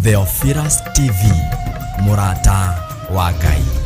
Theophilus TV, mũrata wa Ngai.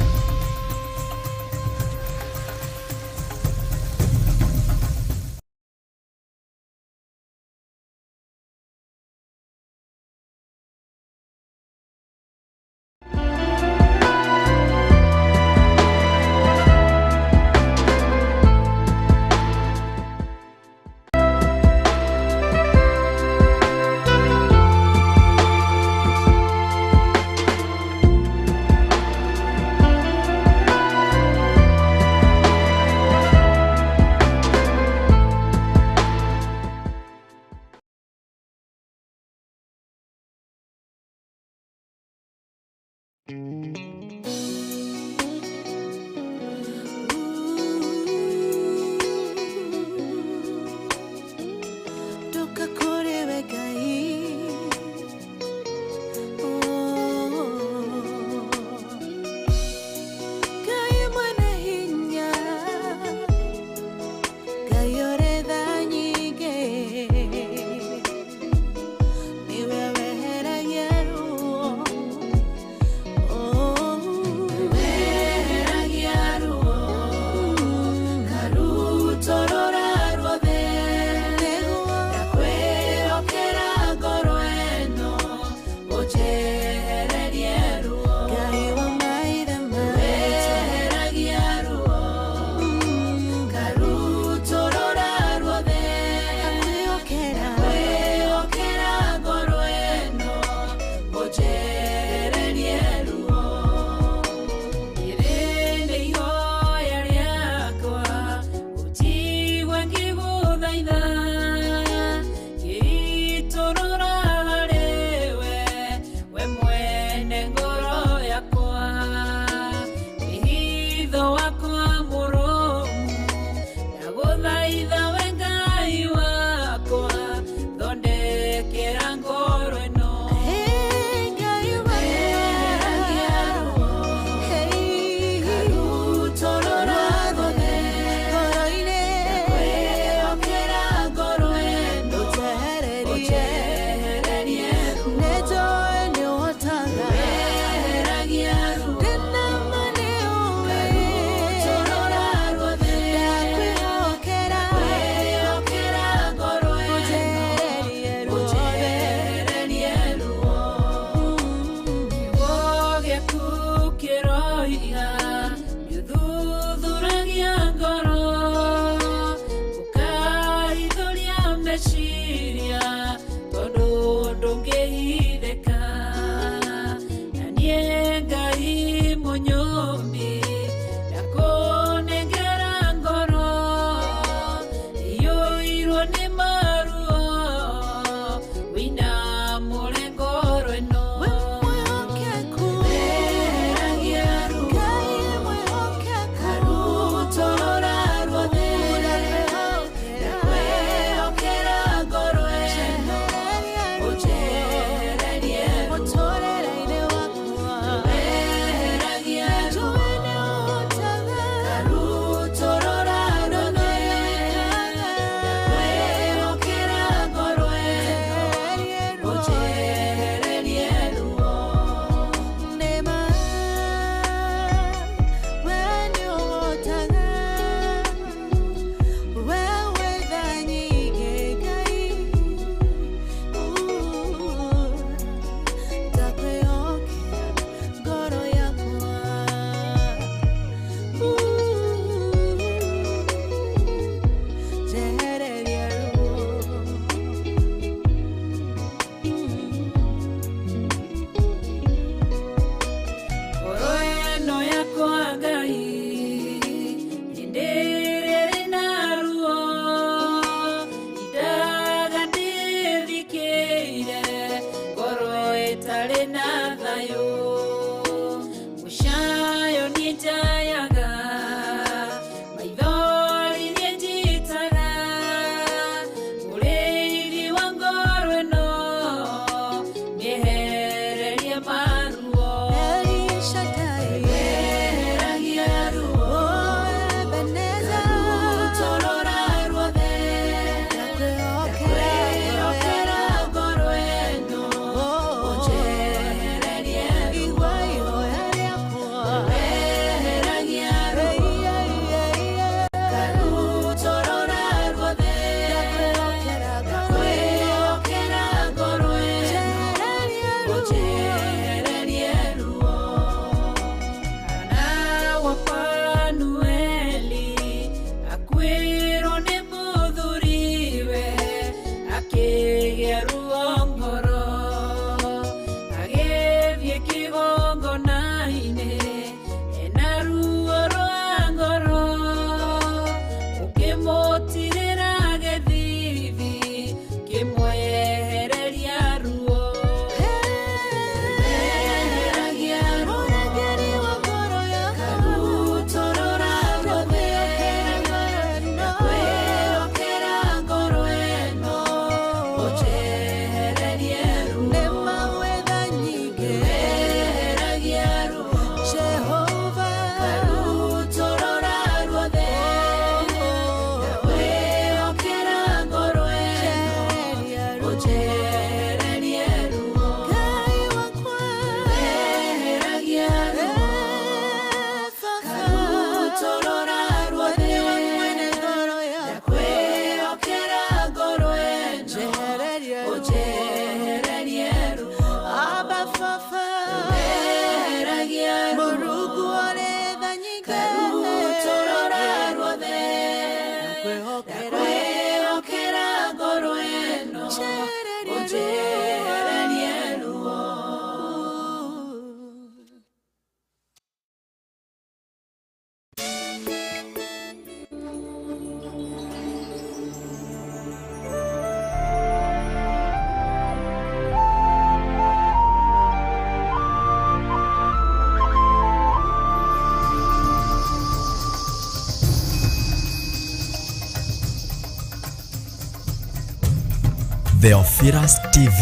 Theophilus TV,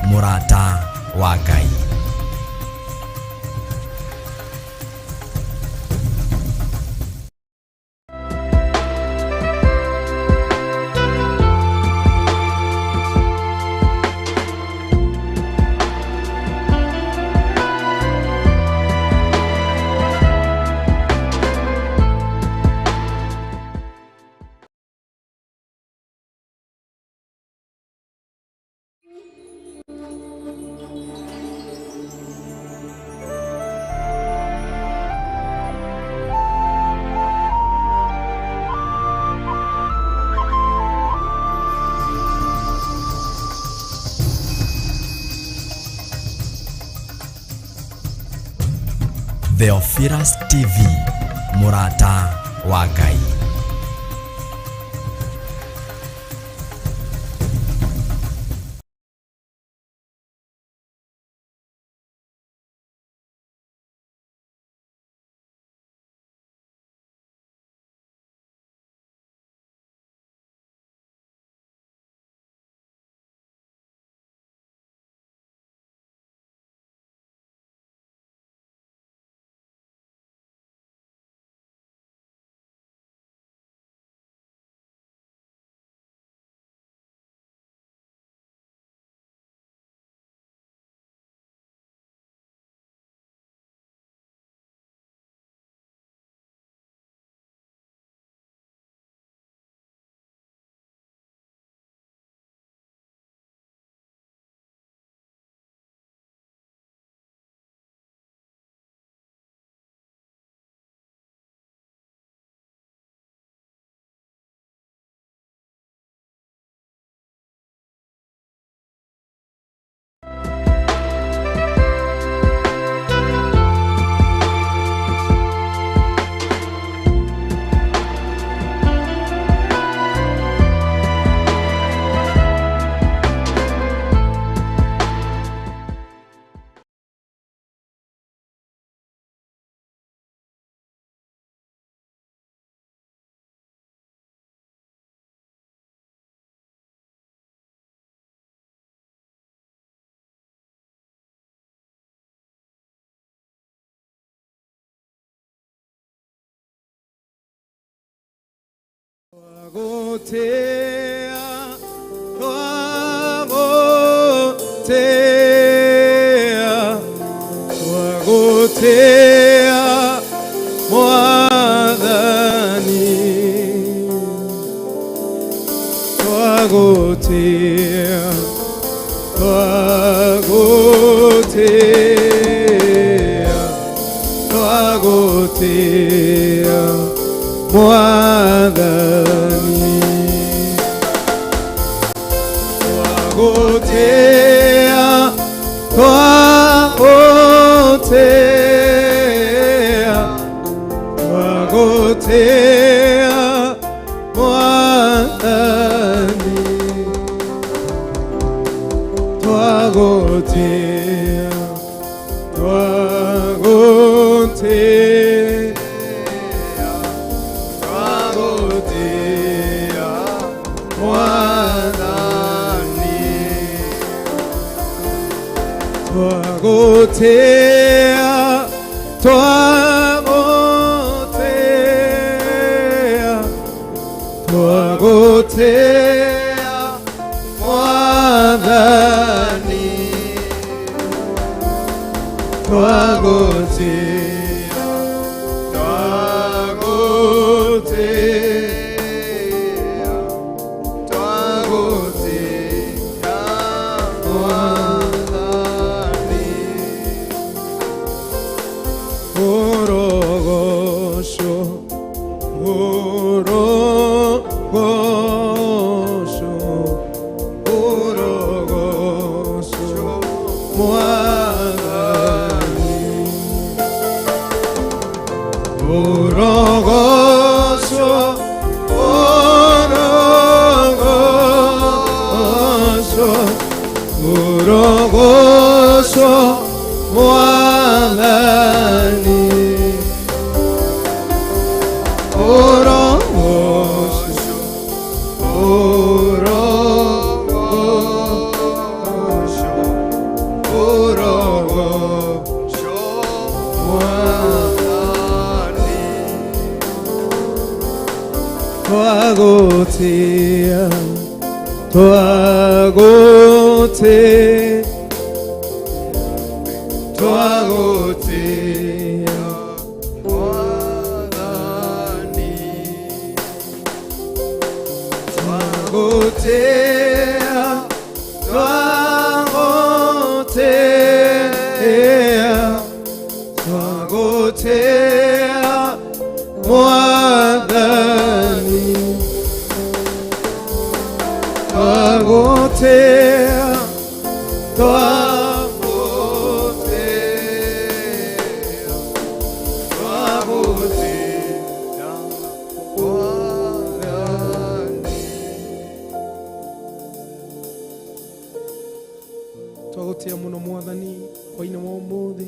mũrata wa Ngai. Theophilus TV, mũrata wa Ngai. Twagotea, twagotea, twagotea, Mwathani. Twagotea, twagotea, twagotea, Mwathani. Twagotea, twagotea, twagotea, Mwathani. Twagotea, twagotea, twagotea, Mwathani. Twagotea, twagotea, twagotea, Mwathani. Twagotea, twagotea, twagotea, Mwathani. Ũrogoco, ũrogoco, ũrogoco, Mwathani. Ũrogoco, ũrogoco, ũrogoco, Mwathani. Ũrogoco, ũrogoco, Twagotia, twagote, twagotia Mwathani, twagotea, twagotea, twagotea Mwathani, twagotea, twagotea, twagotea Mwathani. Twagotia muno Mwathani hwainĩ wa ũmũthĩ.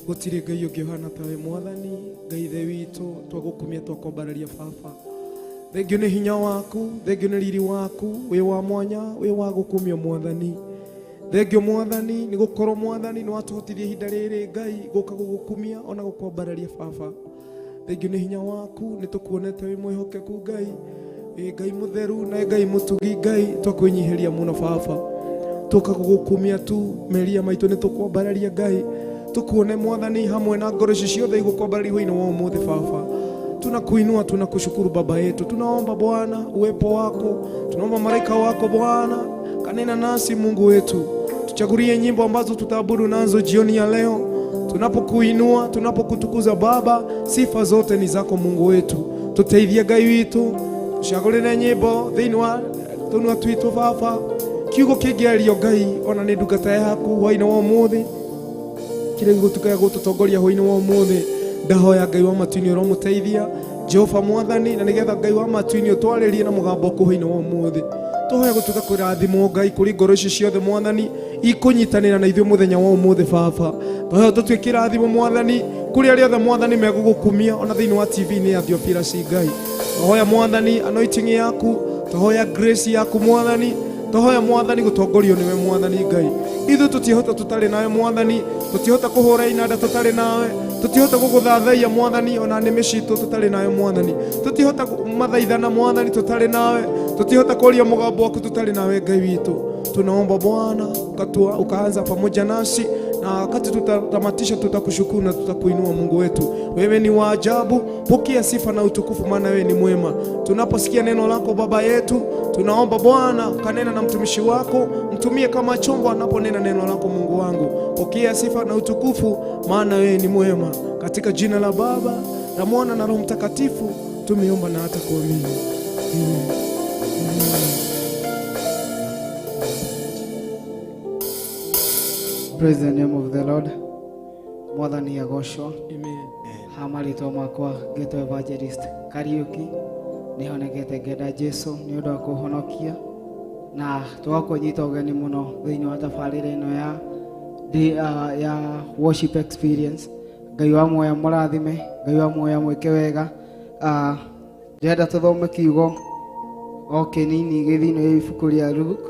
Gũtirĩ Ngai ũngĩ ũhana tawe Mwathani Ngai Ithe witũ. Twagũkumia, twakwambararia Baba. Thengio nĩ hinya waku, thengio nĩ riri waku wĩ wa mwanya, wĩ wa gũkumio Mwathani. Thengio Mwathani, nĩ gũkorwo Mwathani nĩ watũhotithia ihinda rĩrĩ Ngai gũka gũgũkumia ona gũkwambararia Baba. Thengio nĩ hinya waku, nĩ tũkuonete wĩ mwĩhokeku Ngai, wĩ Ngai mũtheru na wĩ Ngai mũtugi Ngai. Twakwĩnyihĩria mũno Baba, tũka gũgũkumia tu meria maitũ, nĩ tũkwambararia Ngai, tukuone Mwathani hamwe na ngoro ici ciothe igũkwambararia hwainĩ wa ũmũthĩ Baba. Tunakuinua, tunakushukuru Baba yetu. Tunaomba Bwana uwepo wako, tunaomba malaika wako Bwana kanena nasi Mungu wetu, tuchagulie nyimbo ambazo tutaabudu nazo jioni ya leo, tunapokuinua, tunapokutukuza Baba. Sifa zote ni zako Mungu wetu. Tuteithie Ngai witũ, tucagũrĩre nyĩmbo thĩinĩ wa tũnua twitũ Baba, kiugo kĩngĩario Ngai ona nĩ ndungata yaku hwainĩ wa ũmũthĩ, kĩrĩa gĩgũtuĩka gũtũtongoria hwainĩ wa ũmũthĩ. Ndahoya Ngai wa matu-inĩ ũromũteithia Jehova Mwathani, na nĩgetha Ngai wa matu-inĩ ũtwarĩrie na mũgambo waku hwainĩ wa ũmũthĩ. Tũhoya gũtuĩka kũrathimwo Ngai kũrĩ ngoro ici ciothe Mwathani ikũnyitanĩra na ithuĩ mũthenya wa ũmũthĩ Baba. Tũhoya tũtuĩke kĩrathimo Mwathani kũrĩ arĩa othe Mwathani megũgũkumia ona thĩinĩ wa TV-inĩ ya Theophilus Ngai. Tũhoya Mwathani anointing yaku, tũhoya grace yaku Mwathani, tũhoya Mwathani gũtongorio nĩwe Mwathani Ngai. Ithuĩ tũtiĩhota tũtarĩ nawe Mwathani, tũtiĩhota kũhũra inanda tũtarĩ nawe, tũtiĩhota gũgũthathaiya Mwathani ona nĩmĩ citũ tũtarĩ nawe Mwathani, tũtiĩhota mathaithana Mwathani tũtarĩ nawe, tũtiĩhota kũria mũgambo waku tũtarĩ nawe Ngai witũ. Tunaomba Bwana ukatua, ukaanza pamoja nasi na wakati tutatamatisha, tutakushukuru na tutakuinua Mungu wetu. Wewe ni wa ajabu, pokea sifa na utukufu, maana wewe ni mwema. Tunaposikia neno lako Baba yetu, tunaomba Bwana ukanena na mtumishi wako, mtumie kama chombo anaponena neno lako Mungu wangu. Pokea sifa na utukufu, maana wewe ni mwema. Katika jina la Baba na Mwana na Roho Mtakatifu tumeomba na hata kuamini. Amen. Amen. Praise the name of the Lord. Mwathani agocwo. Amen. Ha marĩtwa makwa ngetwo Evangelist Kariuki, nĩ honekete ngenda Jesu nĩ ũndũ wa kũhonokia na tũgakũnyita ũgeni mũno thĩinĩ wa tabarĩra ĩno ya ya worship experience. Ngai wa muoyo mũrathime, Ngai wa muoyo mwĩke wega. Ndĩrenda tũthome kiugo o kĩnini gĩ thĩinĩ wa ibuku rĩa Luke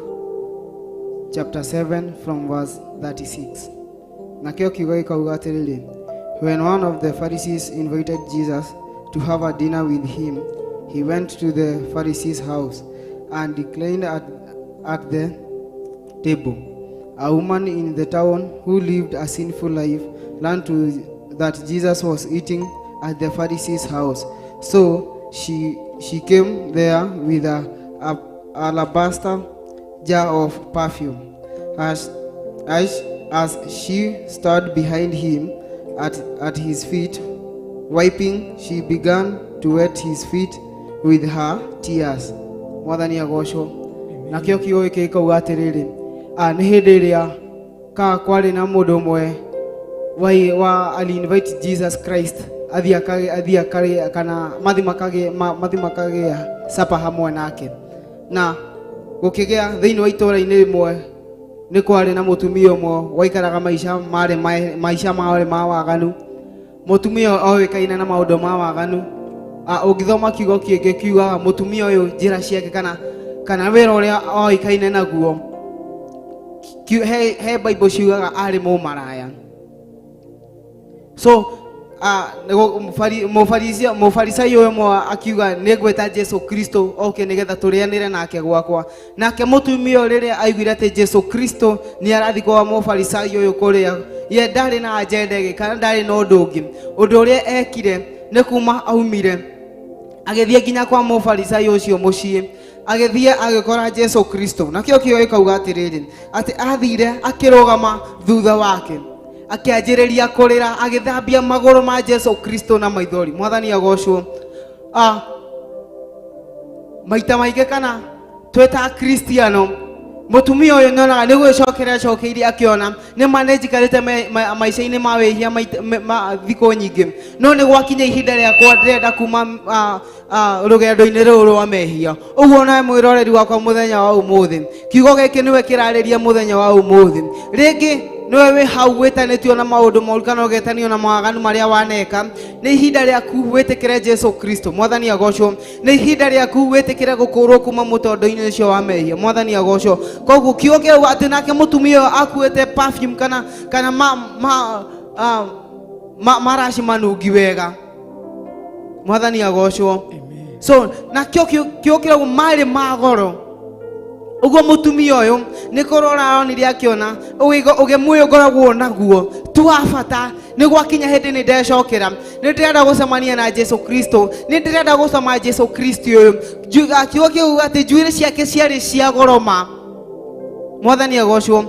chapter 7 from verse 36. Nakĩo kiugo gĩkauga atĩrĩrĩ: When one of the Pharisees invited Jesus to have a dinner with him, he went to the Pharisee's house and reclined at the table. A woman in the town who lived a sinful life learned that Jesus was eating at the Pharisee's house. So she came there with a alabaster jar of perfume. As she stood behind him at his feet, wiping, she began to wet his feet with her tears. Mwathani agocwo. Nakĩo kiugo gĩkĩ gĩkauga atĩrĩrĩ, nĩ hĩndĩ ĩrĩa ka kwarĩ na mũndũ ũmwe wa ali invite Jesus Christ athiĩ akarĩe kana mathi makagĩa supper hamwe nake, na gũkĩgĩa thĩinĩ wa itũũra-inĩ rĩmwe nĩ kwarĩ na mũtumia ũmwe waikaraga maica marĩ maica marĩ ma waganu, mũtumia oĩkaine na maũndũ ma waganu. Ũngĩthoma kiugo kĩngĩ kiugaga mũtumia ũyũ njĩra ciake kana wĩra ũrĩa oĩkaine naguo, he Bible ciugaga arĩ mũmaraya. So Mũfarisai ũyũ ũmwe akiuga nĩ ngwĩta Jesu Kristo oke nĩgetha tũrĩanĩre nake gwakwa. Nake mũtumia ũyũ rĩrĩa aiguire atĩ Jesu Kristo nĩ arathiĩ kwa mũfarisai ũyũ kũrĩa, ye ndarĩ na agenda ĩngĩ kana ndarĩ na ũndũ ũngĩ. Ũndũ ũrĩa ekire nĩ kuma aumire agĩthiĩ nginya kwa mũfarisai ũcio mũciĩ, agĩthiĩ agĩkora Jesu Kristo. Nakĩo kiugo gĩkauga atĩrĩrĩ, atĩ athire akĩrũgama thutha wake, akĩanjĩrĩria kũrĩra, agĩthambia magũrũ ma Jesu Kristo na maithori. Mwathani agocwo. Maita maingĩ kana twĩ ta Kristiano, mũtumia ũyũ nyonaga nĩ gwĩcokera acokeirie akĩona nĩ ma nĩ njikarĩte maica-inĩ ma wĩhia ma thikũ nyingĩ, no nĩ gwakinya ihinda rĩakwa ndĩrenda kuma rũgendo-inĩ rũrũ rwa mehia. Ũguo nawe mwĩroreri wakwa mũthenya wa ũmũthĩ, kiugo gĩkĩ nĩwe kĩrarĩria mũthenya wa ũmũthĩ. Rĩngĩ nĩwe wĩ hau wĩtanĩtio na maũndũ moru kana ũgetanio na mawaganu marĩa waneka, nĩ ihinda rĩaku wĩtĩkĩre Jesu Kristo. Mwathani agocwo. Nĩ ihinda rĩaku wĩtĩkĩre gũkũrwo kuma mũtondo-inĩ ũcio wa mehia. Mwathani agocwo. Koguo kiugo kĩu atĩ nake mũtumia ũyũ akuĩte perfume kana maraci manungi wega. Mwathani agocwo. So nakĩo kiugo kĩrauga marĩ ma goro. Ũguo mũtumia ũyũ nĩ kũrora aronire akĩona ũgemu ũyũ ngoragwo naguo ti wa bata, nĩ gwakinya hĩndĩ nĩ ndecokera, nĩ ndĩrenda gũcemania na Jesu Kristo, nĩ ndĩrenda gũcama Jesu Kristo ũyũ. Kiugo kĩu atĩ njuĩrĩ ciake ciarĩ cia goro ma. Mwathani agocwo.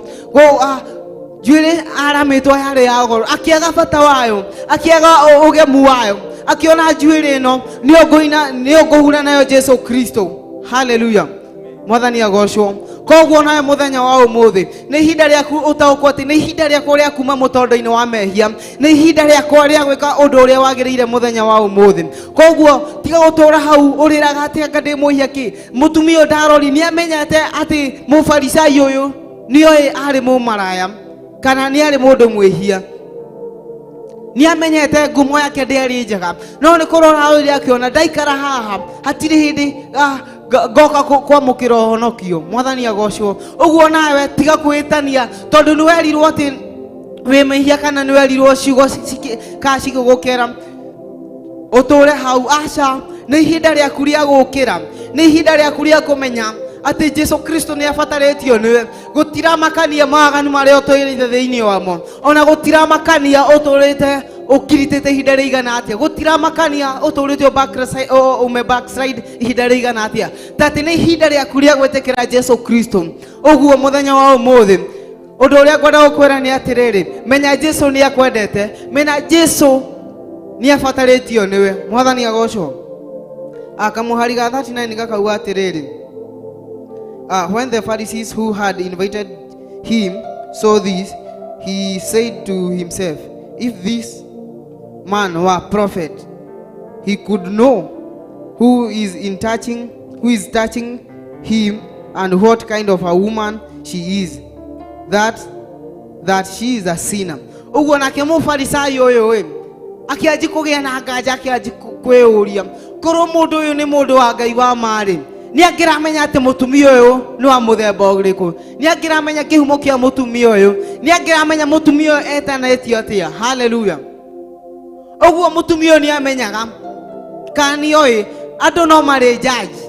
Njuĩrĩ aramĩtwo yarĩ ya goro, akĩaga bata wayo, akĩaga ũgemu wayo, akĩona njuĩrĩ ĩno nĩyo ngũina, nĩyo ngũhura nayo Jesu Kristo. Haleluya. Mwathani agocwo. Koguo nawe mũthenya wa ũmũthĩ nĩ ihinda rĩaku ũtaũkwo atĩ nĩ ihinda rĩakwa rĩa kuma mũtondo-inĩ wa mehia, nĩ ihinda rĩakwa rĩa gwĩka ũndũ ũrĩa wagĩrĩire mũthenya wa ũmũthĩ. Koguo tiga gũtũra hau ũrĩraga atĩ anga ndĩ mũhia kĩ. Mũtumia ũyũ ndarori nĩ amenyete atĩ mũfarisai ũyũ nĩoĩ arĩ mũmaraya kana nĩ arĩ mũndũ mwĩhia, nĩ amenyete ngumo yake ndĩarĩ njega, no nĩ kũrora ũrĩa akĩona ndaikara haha hatirĩ hĩndĩ ngoka kwamũkĩra ũhonokio. Mwathani agocwo. Ũguo nawe tiga kwĩtania tondũ nĩ werirwo atĩ wĩ mwĩhia kana nĩ werirwo ciugo kana cigĩgũkera ũtũre hau. Aca, nĩ ihinda rĩaku rĩa gũkĩra, nĩ ihinda rĩaku rĩa kũmenya atĩ Jesu Kristo nĩ abatarĩtio nĩwe. Gũtiramakania mawaganu marĩa ũtũrĩte thĩinĩ wamo, ona gũtiramakania ũtũrĩte ũkiritĩte ihinda rĩigana atĩa, gũtiramakania ũtũrĩte ume backslide ihinda rĩigana atĩa, ta atĩ nĩ ihinda rĩaku rĩa gwĩtĩkĩra Jesu Kristo. Ũguo mũthenya wa ũmũthĩ ũndũ ũrĩa ngwenda gũkwĩra nĩ atĩrĩrĩ, menya Jesu nĩ akwendete, menya Jesu nĩ abatarĩtio nĩwe. Mwathani agocwo. Kamũhari ga 39 gakauga atĩrĩrĩ, when the Pharisees who had invited him saw this, he said to himself, if this man were a prophet, he could know who is touching him and what kind of a woman she is, that she is a sinner. Ũguo nake mũfarisai ũyũ ĩ akĩanji kũgĩa na nganja, akĩanji kwĩyũria korwo mũndũ ũyũ nĩ mũndũ wa Ngai wa marĩ, nĩ angĩramenya atĩ mũtumia ũyũ nĩ wa mũthemba ũrĩkũ, nĩ angĩramenya kĩhumo kĩa mũtumia ũyũ, nĩ angĩramenya mũtumia ũyũ etanĩtio atĩa. Haleluya. Ũguo mũtumia ũyũ nĩ amenyaga kana nĩ oĩ andũ no marĩ judge.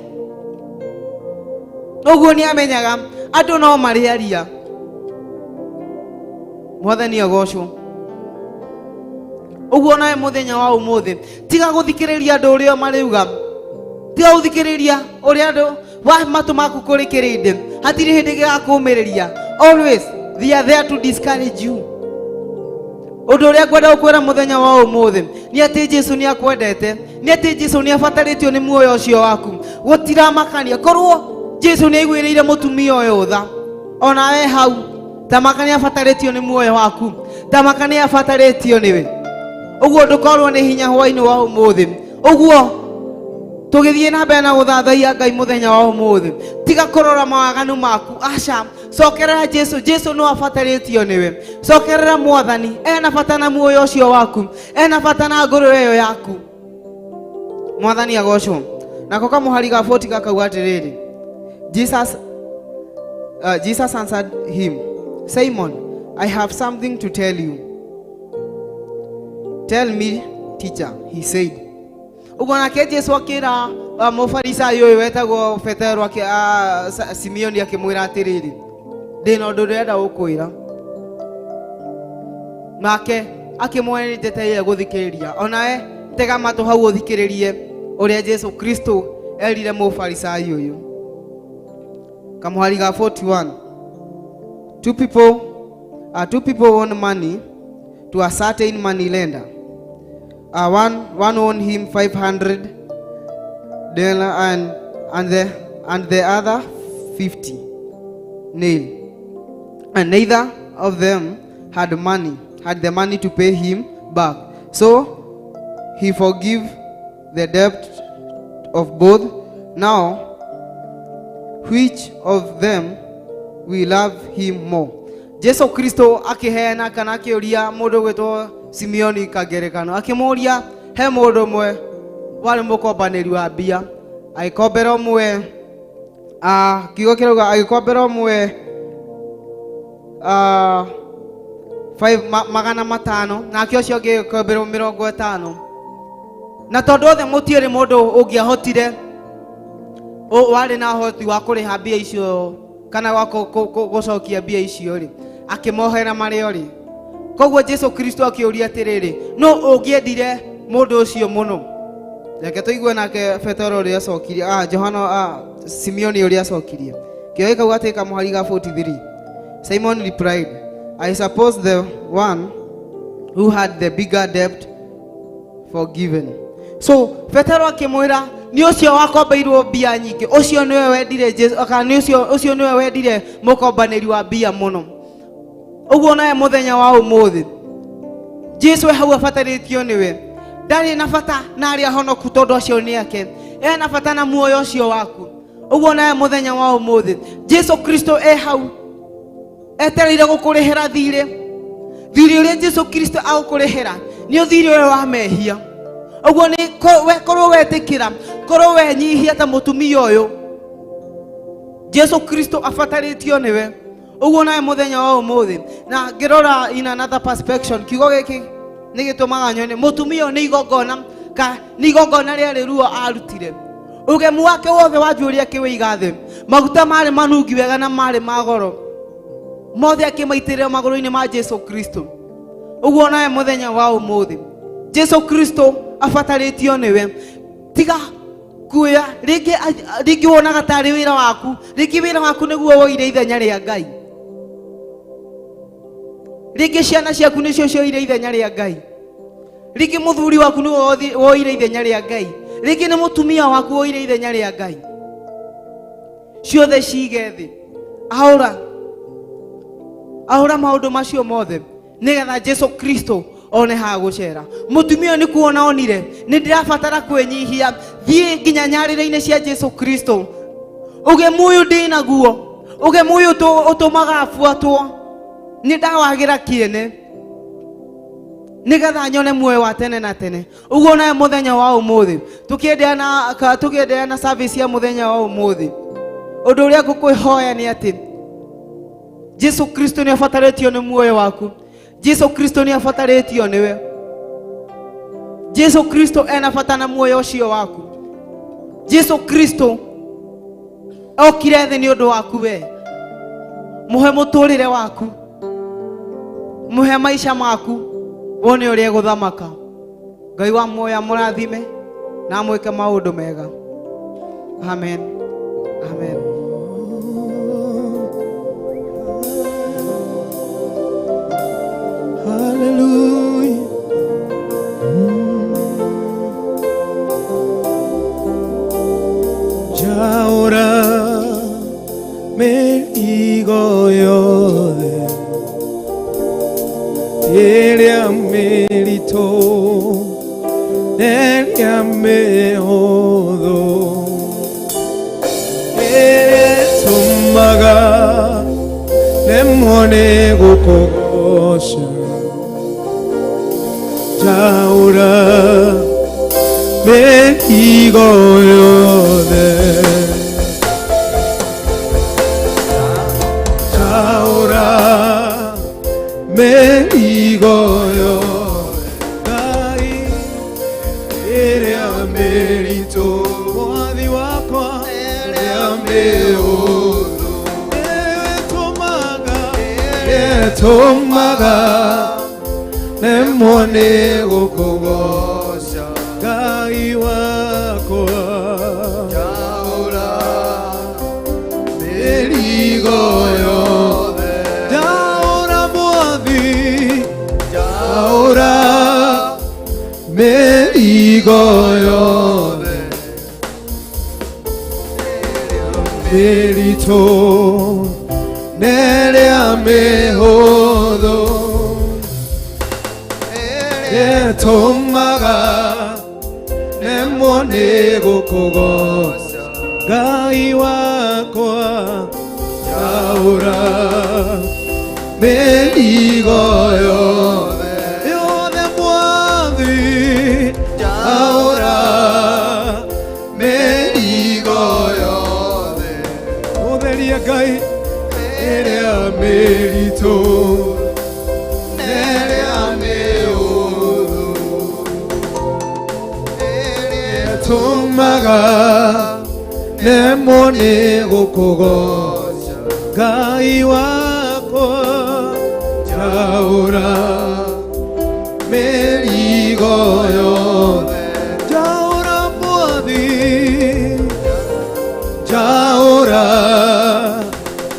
Ũguo nĩ amenyaga andũ no marĩ aria. Mwathani agocwo. Ũguo nawe mũthenya wa ũmũthĩ tiga gũthikĩrĩria andũ ũrĩa marĩuga, tiga gũthikĩrĩria ũrĩa andũ wa matũ maku kũrĩ kĩrĩndĩ, hatirĩ hĩndĩ gĩgakũmĩrĩria. Always they are there to discourage you. Ũndũ ũrĩa ngwenda gũkwĩra mũthenya wa ũmũthĩ nĩ atĩ Jesu nĩ akwendete, nĩ atĩ Jesu nĩ abatarĩtio nĩ muoyo ũcio waku. Gũtiramakania korwo Jesu nĩ aiguĩrĩire mũtumia ũyũ tha, onawe hau tamaka nĩ abatarĩtio nĩ muoyo waku, tamaka nĩ abatarĩtio nĩwe. Ũguo ndũkorwo nĩ hinya hwainĩ wa ũmũthĩ. Ũguo tũgĩthiĩ na mbere na gũthathaiya Ngai mũthenya wa ũmũthĩ, tiga kũrora mawaganu maku. Aca, cokerera Jesu. Jesu no abatarĩtio nĩwe. Cokerera Mwathani, ena bata na muoyo ũcio waku, ena bata na ngoro ĩyo yaku. Mwathani agocwo. Nako kamũhari ga 40 gakauga atĩrĩrĩ, Jesus answered him, Simon, I have something to tell you. Tell me. Teacher, he said. Ũguo nake Jesu akĩra mũfarisayo ũyũ wetagwo Petero Simeoni akĩmwĩra atĩrĩrĩ, ndĩna ũndũ ndĩrenda gũkwĩra. Nake akĩmwĩra nĩ njetereire gũthikĩrĩria. Onawe tega matũ hau ũthikĩrĩrie ũrĩa Jesu Kristo erire mũfarisayo ũyũ. Kamũhari ga 41. Two people owe money to a certain money lender. One owed him 500 denarii and the other 50 nail. And neither of them had the money to pay him back. So he forgave the debt of both. Now, which of them will love him more? Jesu Kristo akiheana kana akiuria mundu gwitwo Simeoni kagerekano, akimuria he mundu umwe wari mukombaniri wa mbia, agikombera umwe, kiugo kirauga agikombera umwe 500, nake ũcio ũngĩ agĩkomberwo 50. Na tondũ othe mũtiĩrĩ mũndũ ũngĩahotire warĩ na ũhoti wa kũrĩha mbia icio kana wa gũcokia mbia icio rĩ, akĩmohera marĩ orĩ. Koguo Jesu Kristo akĩũria atĩrĩrĩ, no ũngĩendire mũndũ ũcio mũno? Reke tũigue nake Petero ũrĩa acokirie, Johana, Simeoni ũrĩa acokirie. Kĩoĩ kau atĩ kamũhari ga 43. Simon replied, "I suppose the one who had the bigger debt forgiven." So Petero akĩmwĩra nĩ ũcio wakombeirwo mbia nyingĩ, ũcio nĩwe wendire Jesu, kana nĩ ũcio nĩwe wendire mũkombanĩri wa mbia mũno. Ũguo nawe mũthenya wa ũmũthĩ Jesu e hau abatarĩtio nĩwe. Ndarĩ na bata na arĩa honoku tondũ acio nĩ ake, ena bata na muoyo ũcio waku. Ũguo nawe mũthenya wa ũmũthĩ Jesu Kristo e hau etereire gũkũrĩhĩra thirĩ. Thirĩ ũrĩa Jesu Kristo agũkũrĩhĩra nĩ thirĩ ũyũ wa mehia. Ũguo nĩ korwo wetĩkĩra, korwo wenyihia ta mũtumia ũyũ, Jesu Kristo abatarĩtio nĩwe. Ũguo nawe mũthenya wa ũmũthĩ, na ngĩrora in another perspective, kiugo gĩkĩ nĩ gĩtũmaga nyone mũtumia ũyũ nĩ igongona ka nĩ igongona rĩarĩ ruo arutire. Ũgemu wake wothe wa njuĩrĩ akĩwĩiga thĩ, maguta marĩ manungi wega na marĩ ma goro mothe akĩmaitĩrĩra magũrũ-inĩ ma Jesu Kristo. Ũguo nawe mũthenya wa ũmũthĩ Jesu Kristo abatarĩtio nĩwe. Tiga kuoya rĩngĩ, rĩngĩ wonaga tarĩ wĩra waku, rĩngĩ wĩra waku nĩguo woire ithenya rĩa Ngai, rĩngĩ ciana ciaku nĩcio cioire ithenya rĩa Ngai, rĩngĩ mũthuri waku nĩwe woire ithenya rĩa Ngai, rĩngĩ nĩ mũtumia waku woire ithenya rĩa Ngai. Ciothe cige thĩ, ahũra ahũra maũndũ macio mothe nĩgetha Jesu Kristo one ha gũcera. Mũtumia ũyũ nĩ kuona onire nĩ ndĩrabatara kwĩnyihia, thiĩ nginya nyarĩrĩ-inĩ cia Jesu Kristo. Ũgemu ũyũ ndĩ naguo, ũgemu ũyũ ũtũmaga buatwo, nĩ ndawagĩra kĩene nĩgetha nyone muoyo wa tene na tene. Ũguo nawe mũthenya wa ũmũthĩ tũkĩenderea na service ya mũthenya wa ũmũthĩ, ũndũ ũrĩa ngũkwĩhoya nĩ atĩ Jesu Kristo nĩ abatarĩtio nĩ muoyo waku. Jesu Kristo nĩ abatarĩtio nĩwe. Jesu Kristo ena bata na muoyo ũcio waku. Jesu Kristo okire thĩ nĩ ũndũ waku we. Mũhe mũtũrĩre waku, mũhe maica maku, wone ũrĩa egũthamaka. Ngai wa muoyo amũrathime na amwĩke maũndũ mega. Amen, amen. Hallelujah. Njaũra mĩrigo yothe ĩrĩa mĩritũ ĩrĩa mĩhũthũ ĩrĩa ĩtũmaga nemwo nĩ gũkũgoca. Njaũra mĩrigo yothe, njaũra mĩrigo yothe, Ngai. Ĩrĩa mĩritũ mwathi wakwa ĩrĩa mĩhũthũ ĩtũmaga ĩtũmaga nemwo nĩ gũkũgoca Ngai wakwa Njaũra mĩrigo yothe njaũra mwathi njaũra mĩrigo yothe mĩritũ nerĩa mĩhũthũ ĩtũmaga nemwo nĩ gũkũgoca Ngai wakwa njaũra mĩrigo yothe yothe mwathi njaũra mĩrigo yothe ũtherie Ngai ĩrĩa mĩritũ nerĩa mĩhũthũ ĩtũmaga nemwo nĩ gũkũgoca Ngai wakwa njaũra mĩrigo yothe njaũra mwathi njaũra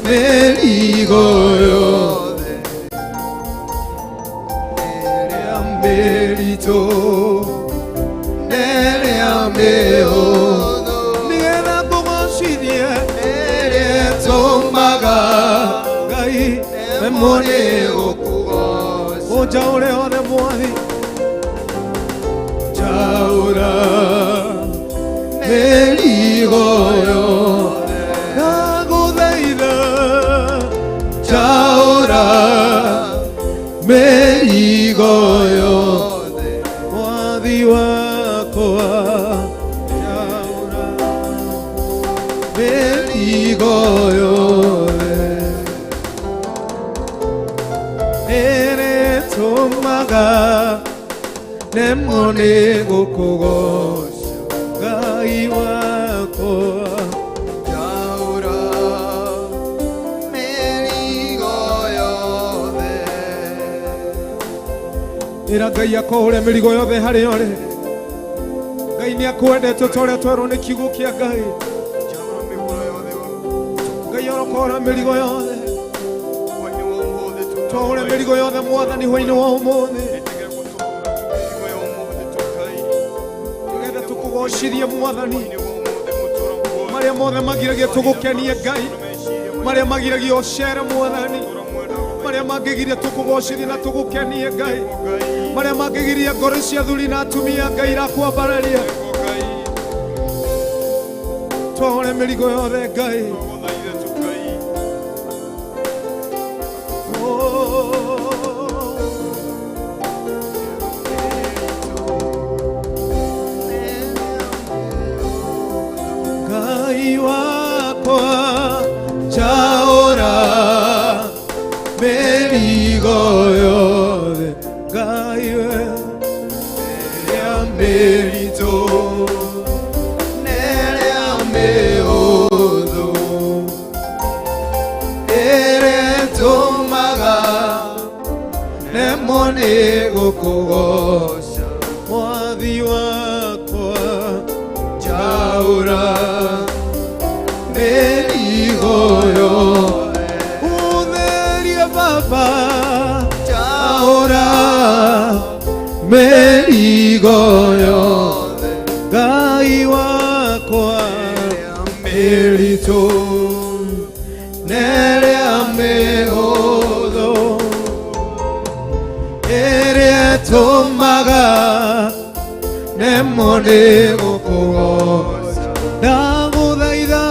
mĩrigo yothe ĩrĩa mĩritũ nerĩa mĩhũthũ nĩgetha ngũgocithie ĩrĩa ĩtũmaga Ngai nemwo nĩ gũkũgoca ũnjaũre othe mwathi njaũra mĩrigo yothe ndagũthaitha njaũra mĩrigo yothe mwathi wakwa njaũra mĩrigo yothe ĩrĩtũmaga nemwo nĩ gũkũgoca Ngai wakwa Njaũra mĩrigo yothe ĩra Ngai akũhũre mĩrigo yothe harĩa ũrĩ Ngai nĩ akwendete ta ũrĩa twerwo nĩ kiugo kĩa Ngai Njaũra mĩrigo yothe Ngai arokora mĩrigo yothe hwaĩ-inĩ wa ũmũthĩ twahũre mĩrigo yothe mwathani hwaĩ-inĩ wa ũmũthĩ ĩtĩkĩra gũtũhũra mĩrigo ya ũmũthĩ tũkai nĩgetha tũkũgocithie mwathani hwaĩ-inĩ wa ũmũthĩ mũtũra muoyo marĩa mothe magiragia tũgũkenie Ngai marĩa magiragia ũcere mwathani marĩa mangĩgiria tũkũgocithie na tũgũkenie Ngai marĩa mangĩgiria ngoro cia athuri na atumia Ngai irakwambararia twahũre mĩrigo yothe Ngai. Twagũthaitha tũkai Oh. Ngai wakwa njaũra mĩrigo yothe Ngai we ĩrĩa mĩritũ nerĩa mĩhũthũ ĩrĩa ĩtũmaga nemwo nĩ gũkũgoca mwathi wakwa njaũra mĩrigo yothe ũtherie baba njaũra mĩrigo yothe Ngai wakwa mĩritũ nerĩa mĩhũthũ ĩrĩa ĩtũmaga nemwo nĩ gũkũgoca ndagũthaitha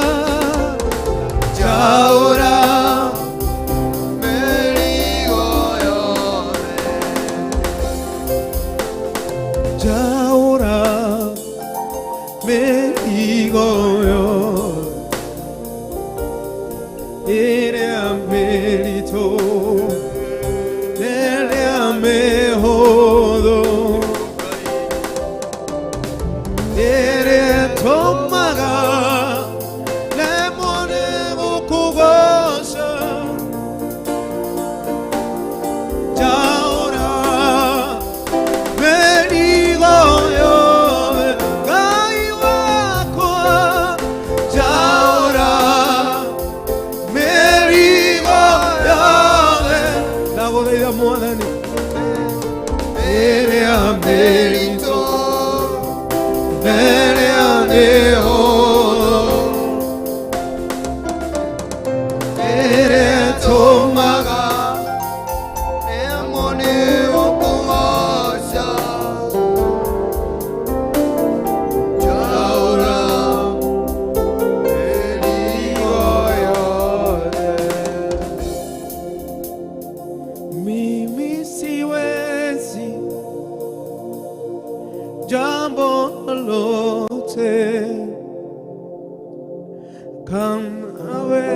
njaũra mĩrigo yothe njaũra mĩrigo yothe ĩrĩa mĩritũ nerĩa mĩhũthũ. Ĩrĩa ĩtũmaga nemwo nĩ gũkũgoca. Njaũra mĩrigo yothe, Ngai wakwa, njaũra mĩrigo yothe. Ndagũthaitha Mwathani, ĩrĩa mĩritũ, ĩrĩa mĩhũthũ, ĩrĩa ĩtũmaga Nemwo nĩ gũkũgoca. Njaũra mĩrigo yothe. Mimi siwezi jambo lolote kama wewe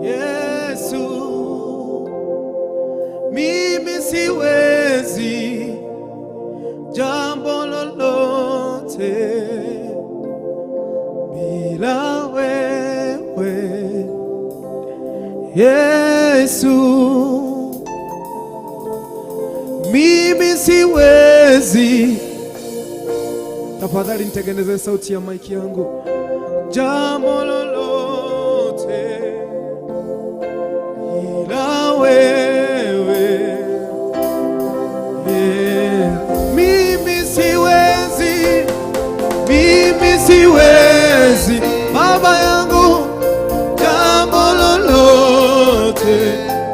Yesu, mimi siwezi jambo lolote bila wewe Yesu, mimi siwezi. Tafadhali nitengeneze sauti ya maiki yangu. Jambo lolote ila wewe. Yeah. Mimi siwezi, mimi siwezi, Baba yangu, jambo lolote.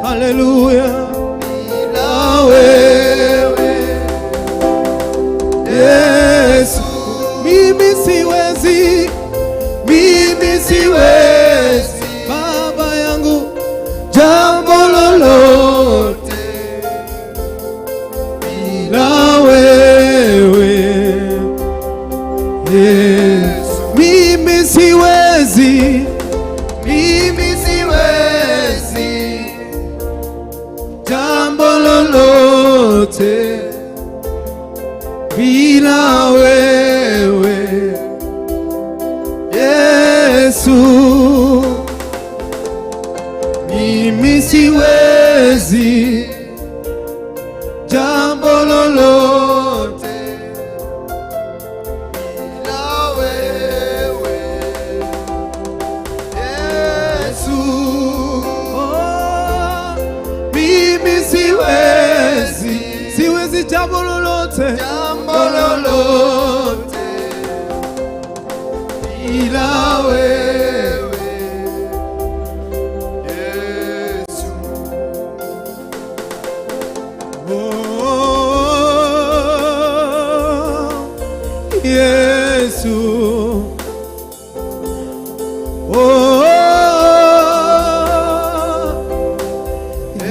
Haleluya, ila wewe Yesu, mimi siwezi, mimi siwezi, Baba yangu, jambo lolote bila wewe Yesu, mimi siwezi, Mimi siwezi jambo lolote bila wewe Yesu, mimi siwezi jambo lolote bila wewe Yesu. Oh, mimi siwezi, siwezi jambo lolote, Jambo lolote bila wewe Yesu. Oh, Yesu. Oh,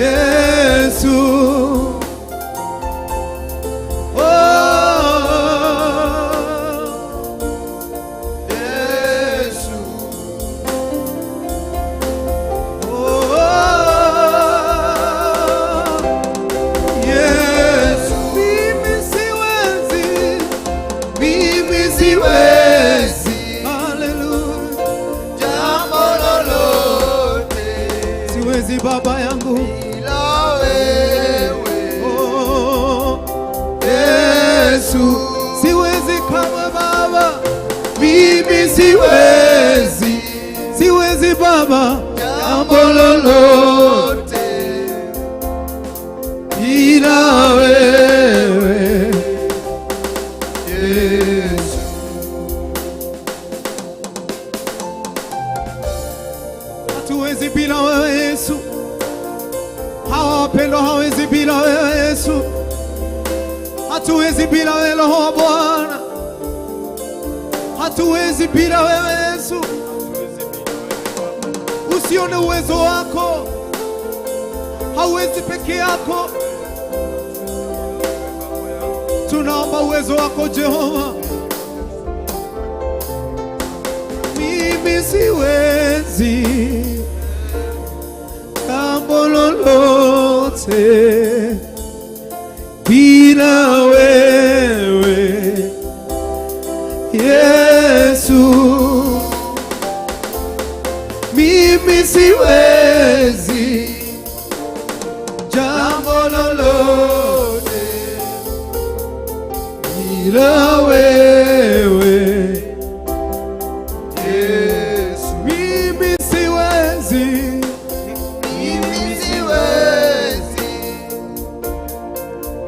Yesu. Oh, Yesu. oh, Yesu. Mimi siwezi, mimi siwezi. Haleluya. Jambo lolote Siwezi Baba yangu. bila wewe Oh, Yesu, siwezi kama Baba, mimi siwezi, siwezi Baba, jambo lolote bila wewe Yesu. Hatuwezi bila wewe Yesu, hawa wapendwa hawezi bila wewe Yesu, hatuwezi bila wewe Roho wa Bwana, hatuwezi bila wewe Yesu. Usione uwezo wako, hauwezi peke yako. Tunaomba uwezo wako Jehova. Mimi siwezi jambo lolote bila wewe. Ila wewe Yesu. Mimi siwezi, Mimi siwezi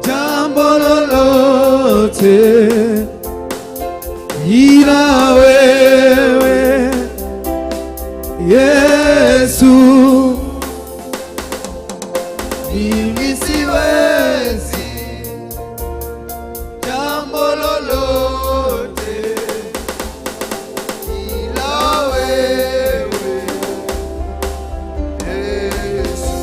jambo lolote ila wewe Yesu. Mimi siwezi jambo lolote ila wewe Yesu.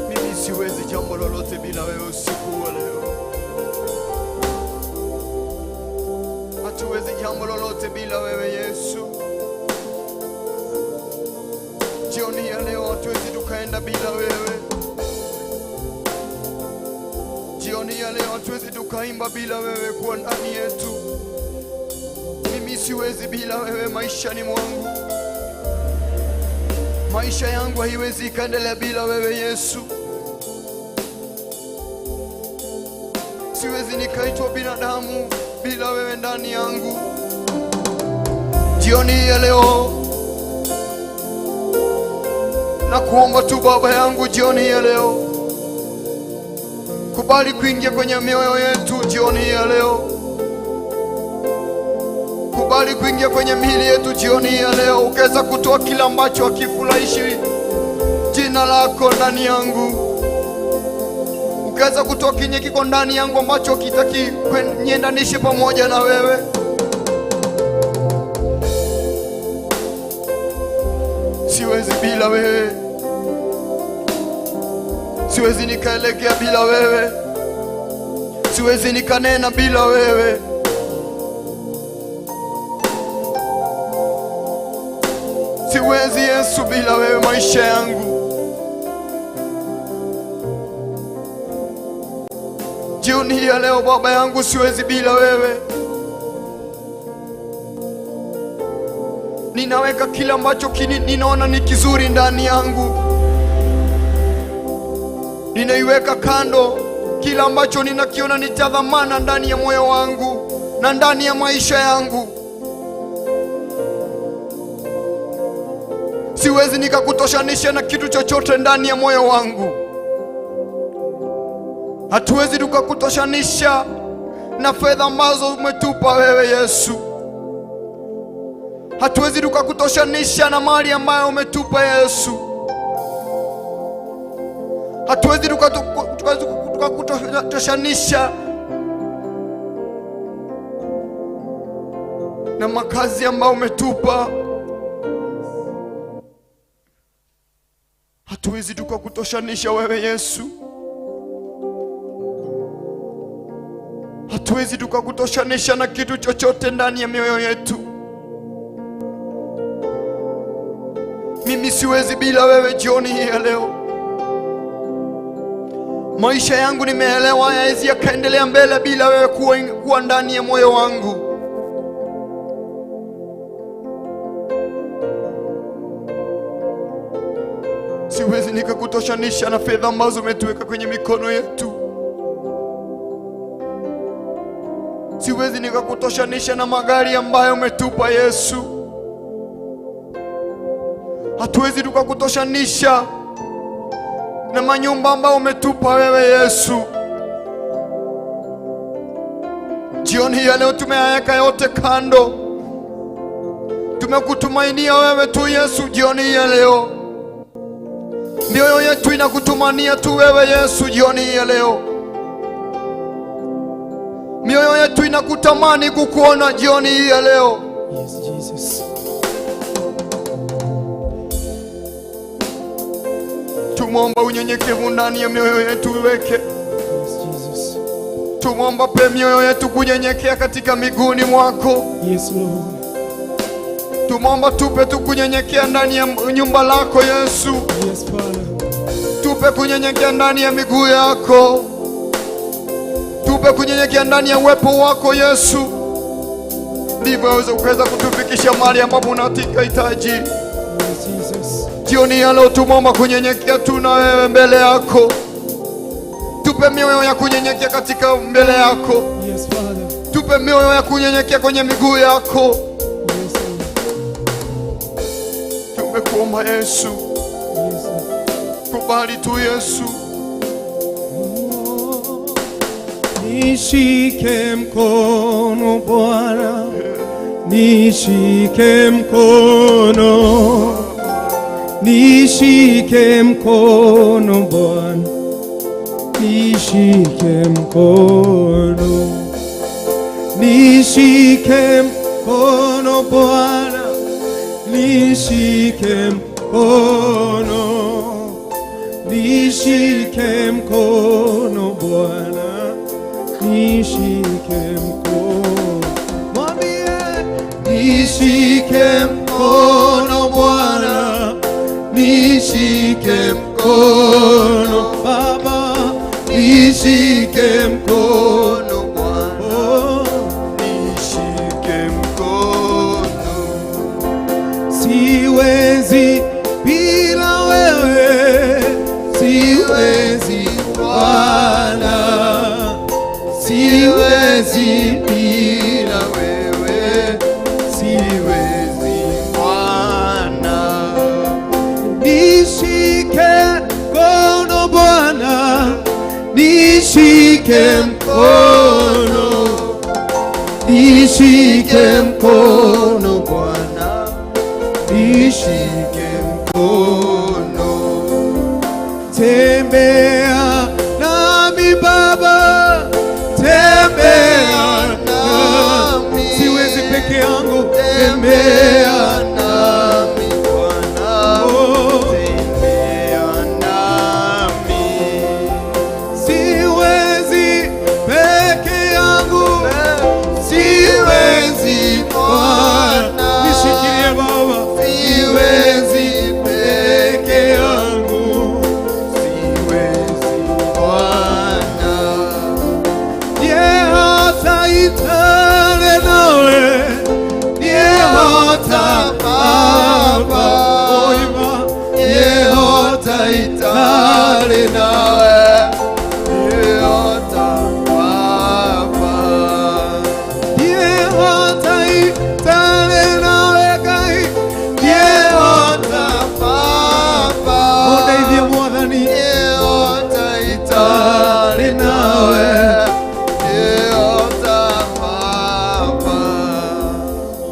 Mimi siwezi jambo lolote bila wewe usiku wa leo. Hatuwezi jambo lolote bila wewe Yesu. Jioni ya leo hatuwezi tukaenda bila wewe. Jioni ya leo hatuwezi tukaimba bila wewe kuwa ndani yetu. Mimi siwezi bila wewe maishani mwangu. Maisha yangu haiwezi ikaendelea bila wewe Yesu. Siwezi nikaitwa binadamu bila wewe ndani yangu. Jioni ya leo na kuomba tu Baba yangu, jioni ya leo kubali kuingia kwenye mioyo yetu. Jioni ya leo kubali kuingia kwenye miili yetu. Jioni ya leo ukaweza kutoa kila ambacho hakifurahishi jina lako ndani yangu, ukaweza kutoa kinye kiko ndani yangu ambacho kitaki niendanishe pamoja na wewe. Siwezi bila wewe, siwezi nikaelekea bila wewe, siwezi nikanena bila wewe. Siwezi Yesu bila wewe maisha yangu. Jioni hii ya leo Baba yangu, siwezi bila wewe. Ninaweka kila ambacho ninaona ni kizuri ndani yangu, ninaiweka kando kila ambacho ninakiona ni cha dhamana ndani ya moyo wangu na ndani ya maisha yangu. Siwezi nikakutoshanisha na kitu chochote ndani ya moyo wangu. Hatuwezi tukakutoshanisha na fedha ambazo umetupa wewe Yesu. Hatuwezi tukakutoshanisha na mali ambayo umetupa Yesu. Hatuwezi tukakutoshanisha na makazi ambayo umetupa. Hatuwezi tukakutoshanisha wewe Yesu. Hatuwezi tukakutoshanisha na kitu chochote ndani ya mioyo yetu. Mimi siwezi bila wewe jioni hii ya leo. Maisha yangu nimeelewa hayawezi yakaendelea mbele bila wewe kuwa ndani ya moyo wangu. Siwezi nikakutoshanisha na fedha ambazo umetuweka kwenye mikono yetu. Siwezi nikakutoshanisha na magari ambayo umetupa Yesu. Hatuwezi tukakutoshanisha na manyumba ambayo umetupa wewe Yesu. Jioni hii ya leo tumeyaweka yote kando, tumekutumainia wewe tu Yesu. Jioni hii ya leo mioyo yetu inakutumania tu wewe Yesu. Jioni hii ya leo mioyo yetu inakutamani kukuona jioni hii ya leo. Yes, Jesus. Tumwomba unyenyekevu ndani ya mioyo yetu uweke. Yes, Jesus. Tumwomba pe mioyo yetu kunyenyekea katika miguuni mwako. Yes, Lord. Tumwomba tupe tu kunyenyekea ndani ya nyumba lako Yesu. Yes, Father. Tupe kunyenyekea ndani ya miguu yako. Tupe kunyenyekea ndani ya uwepo wako Yesu, ndivyo aweze kuweza kutufikisha mahali ambapo unatika hitaji. Yes, Jesus. Jioni ya leo tumeomba kunyenyekea tu na wewe mbele yako. Tupe mioyo ya kunyenyekea katika mbele yako. Yes, Father. Tupe mioyo ya kunyenyekea kwenye miguu yako. Yes, Lord. Tumekuomba Yesu, Yes, Lord. Kubali tu Yesu. Nishike mkono Bwana, nishike mkono, nishike mkono Bwana, nishike mkono, nishike mkono Bwana, nishike mkono, nishike mkono Bwana, nishike mkono. Mwambie, nishike mkono Bwana, nishike mkono Baba, nishike mkono Bwana, oh. Nishike mkono. Siwezi bila wewe, siwezi Bwana, siwezi bila wewe, siwezi Bwana. Nishike mkono Bwana, nishike mkono, nishike mkono Bwana, nishike mkono. Tembea nami Baba, tembea nami, siwezi peke yangu, tembea nami Bwana, oh. Tembea nami. Siwezi peke yangu, siwezi Bwana, nishikilie Baba, Siwezi peke yangu, siwezi Bwana. Yehota itale nawe, Yehota Baba, oima, Yehota itale nawe, Yehota Baba. Yehota itale nawe Ngai, Yehota Baba. Undeithie Mwathani, Yehota itale nawe, Yehota Baba.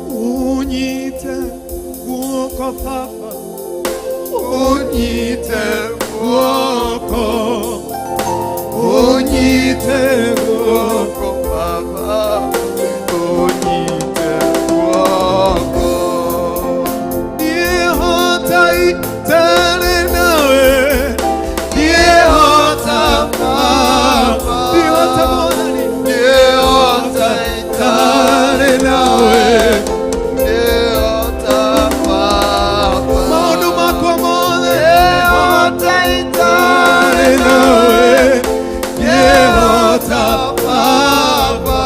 Unyite guoko Baba, unyite guoko, unyite guoko Baba, unyite guoko. Yehota itale nawe, Yehota Baba, Yehota Mwathani, Yehota itale nawe, Yehota Baba. Maũndũ makwa mothe Yehota itale itale nawe, Yehota Baba,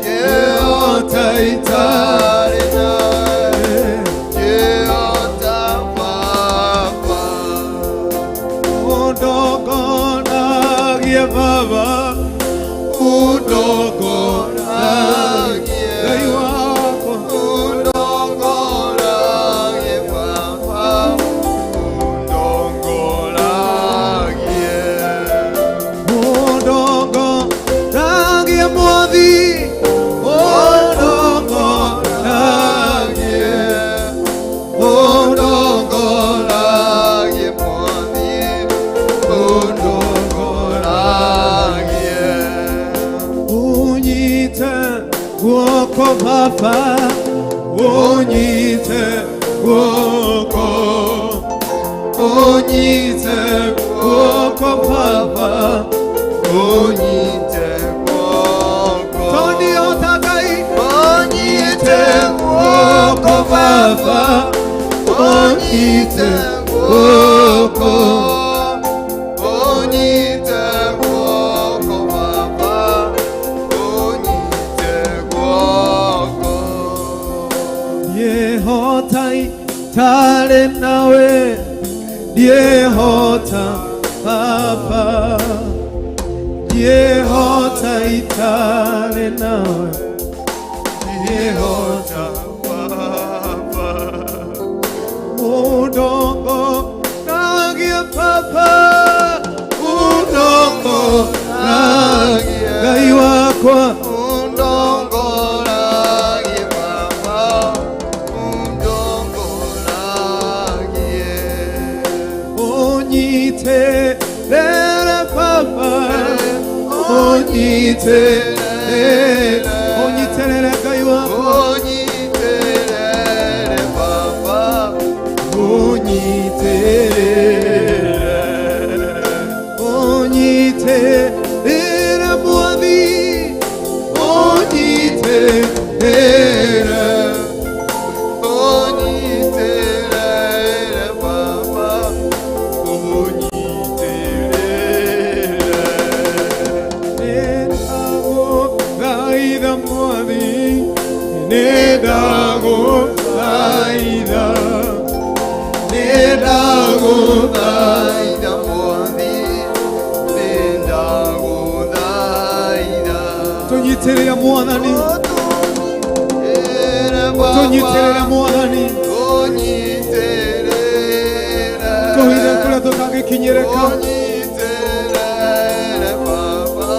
Yehota Yehota itale itale nawe, Yehota Baba. Undogonagie Baba, undogonagie Ngai wakwa, Undongoragie Baba, undongoragie. Undogonagie Mwathi, undogonagie, Undongoragie Mwathi, undongoragie. Unyite guoko Baba, unyite guoko, unyite guoko Baba, Unyite guoko. Tondũ Ngai, Unyite guoko Baba, unyite guoko, Unyite guoko Baba, unyite guoko. Yehota itare nawe. Ndiehota Baba, ndiehota itarĩ nawe, ndiehota Baba, udongo nagia Baba, udongo nagia Ngai wakwa undongoragie Baba, undongoragie. Unyite rere Baba, unyite unyiterere Ngai wakwa Unyiterere Baba, unyiterere unyiterere Mwathi, unyiterere unyiterere Baba, unyiterere. Nĩndagũthaitha Mwathi, nĩndagũthaitha, nĩndagũthaitha. Thaitha Mwathi, nĩndagũthaitha. Tũnyitĩrĩre Mwathani, Ũtũnyitĩrĩre Baba, tũnyitĩrĩre Mwathani, ũnyitĩrĩre. tũhithe kũrĩa tũtangĩkinyĩrĩka. Ũnyitĩrĩre Baba,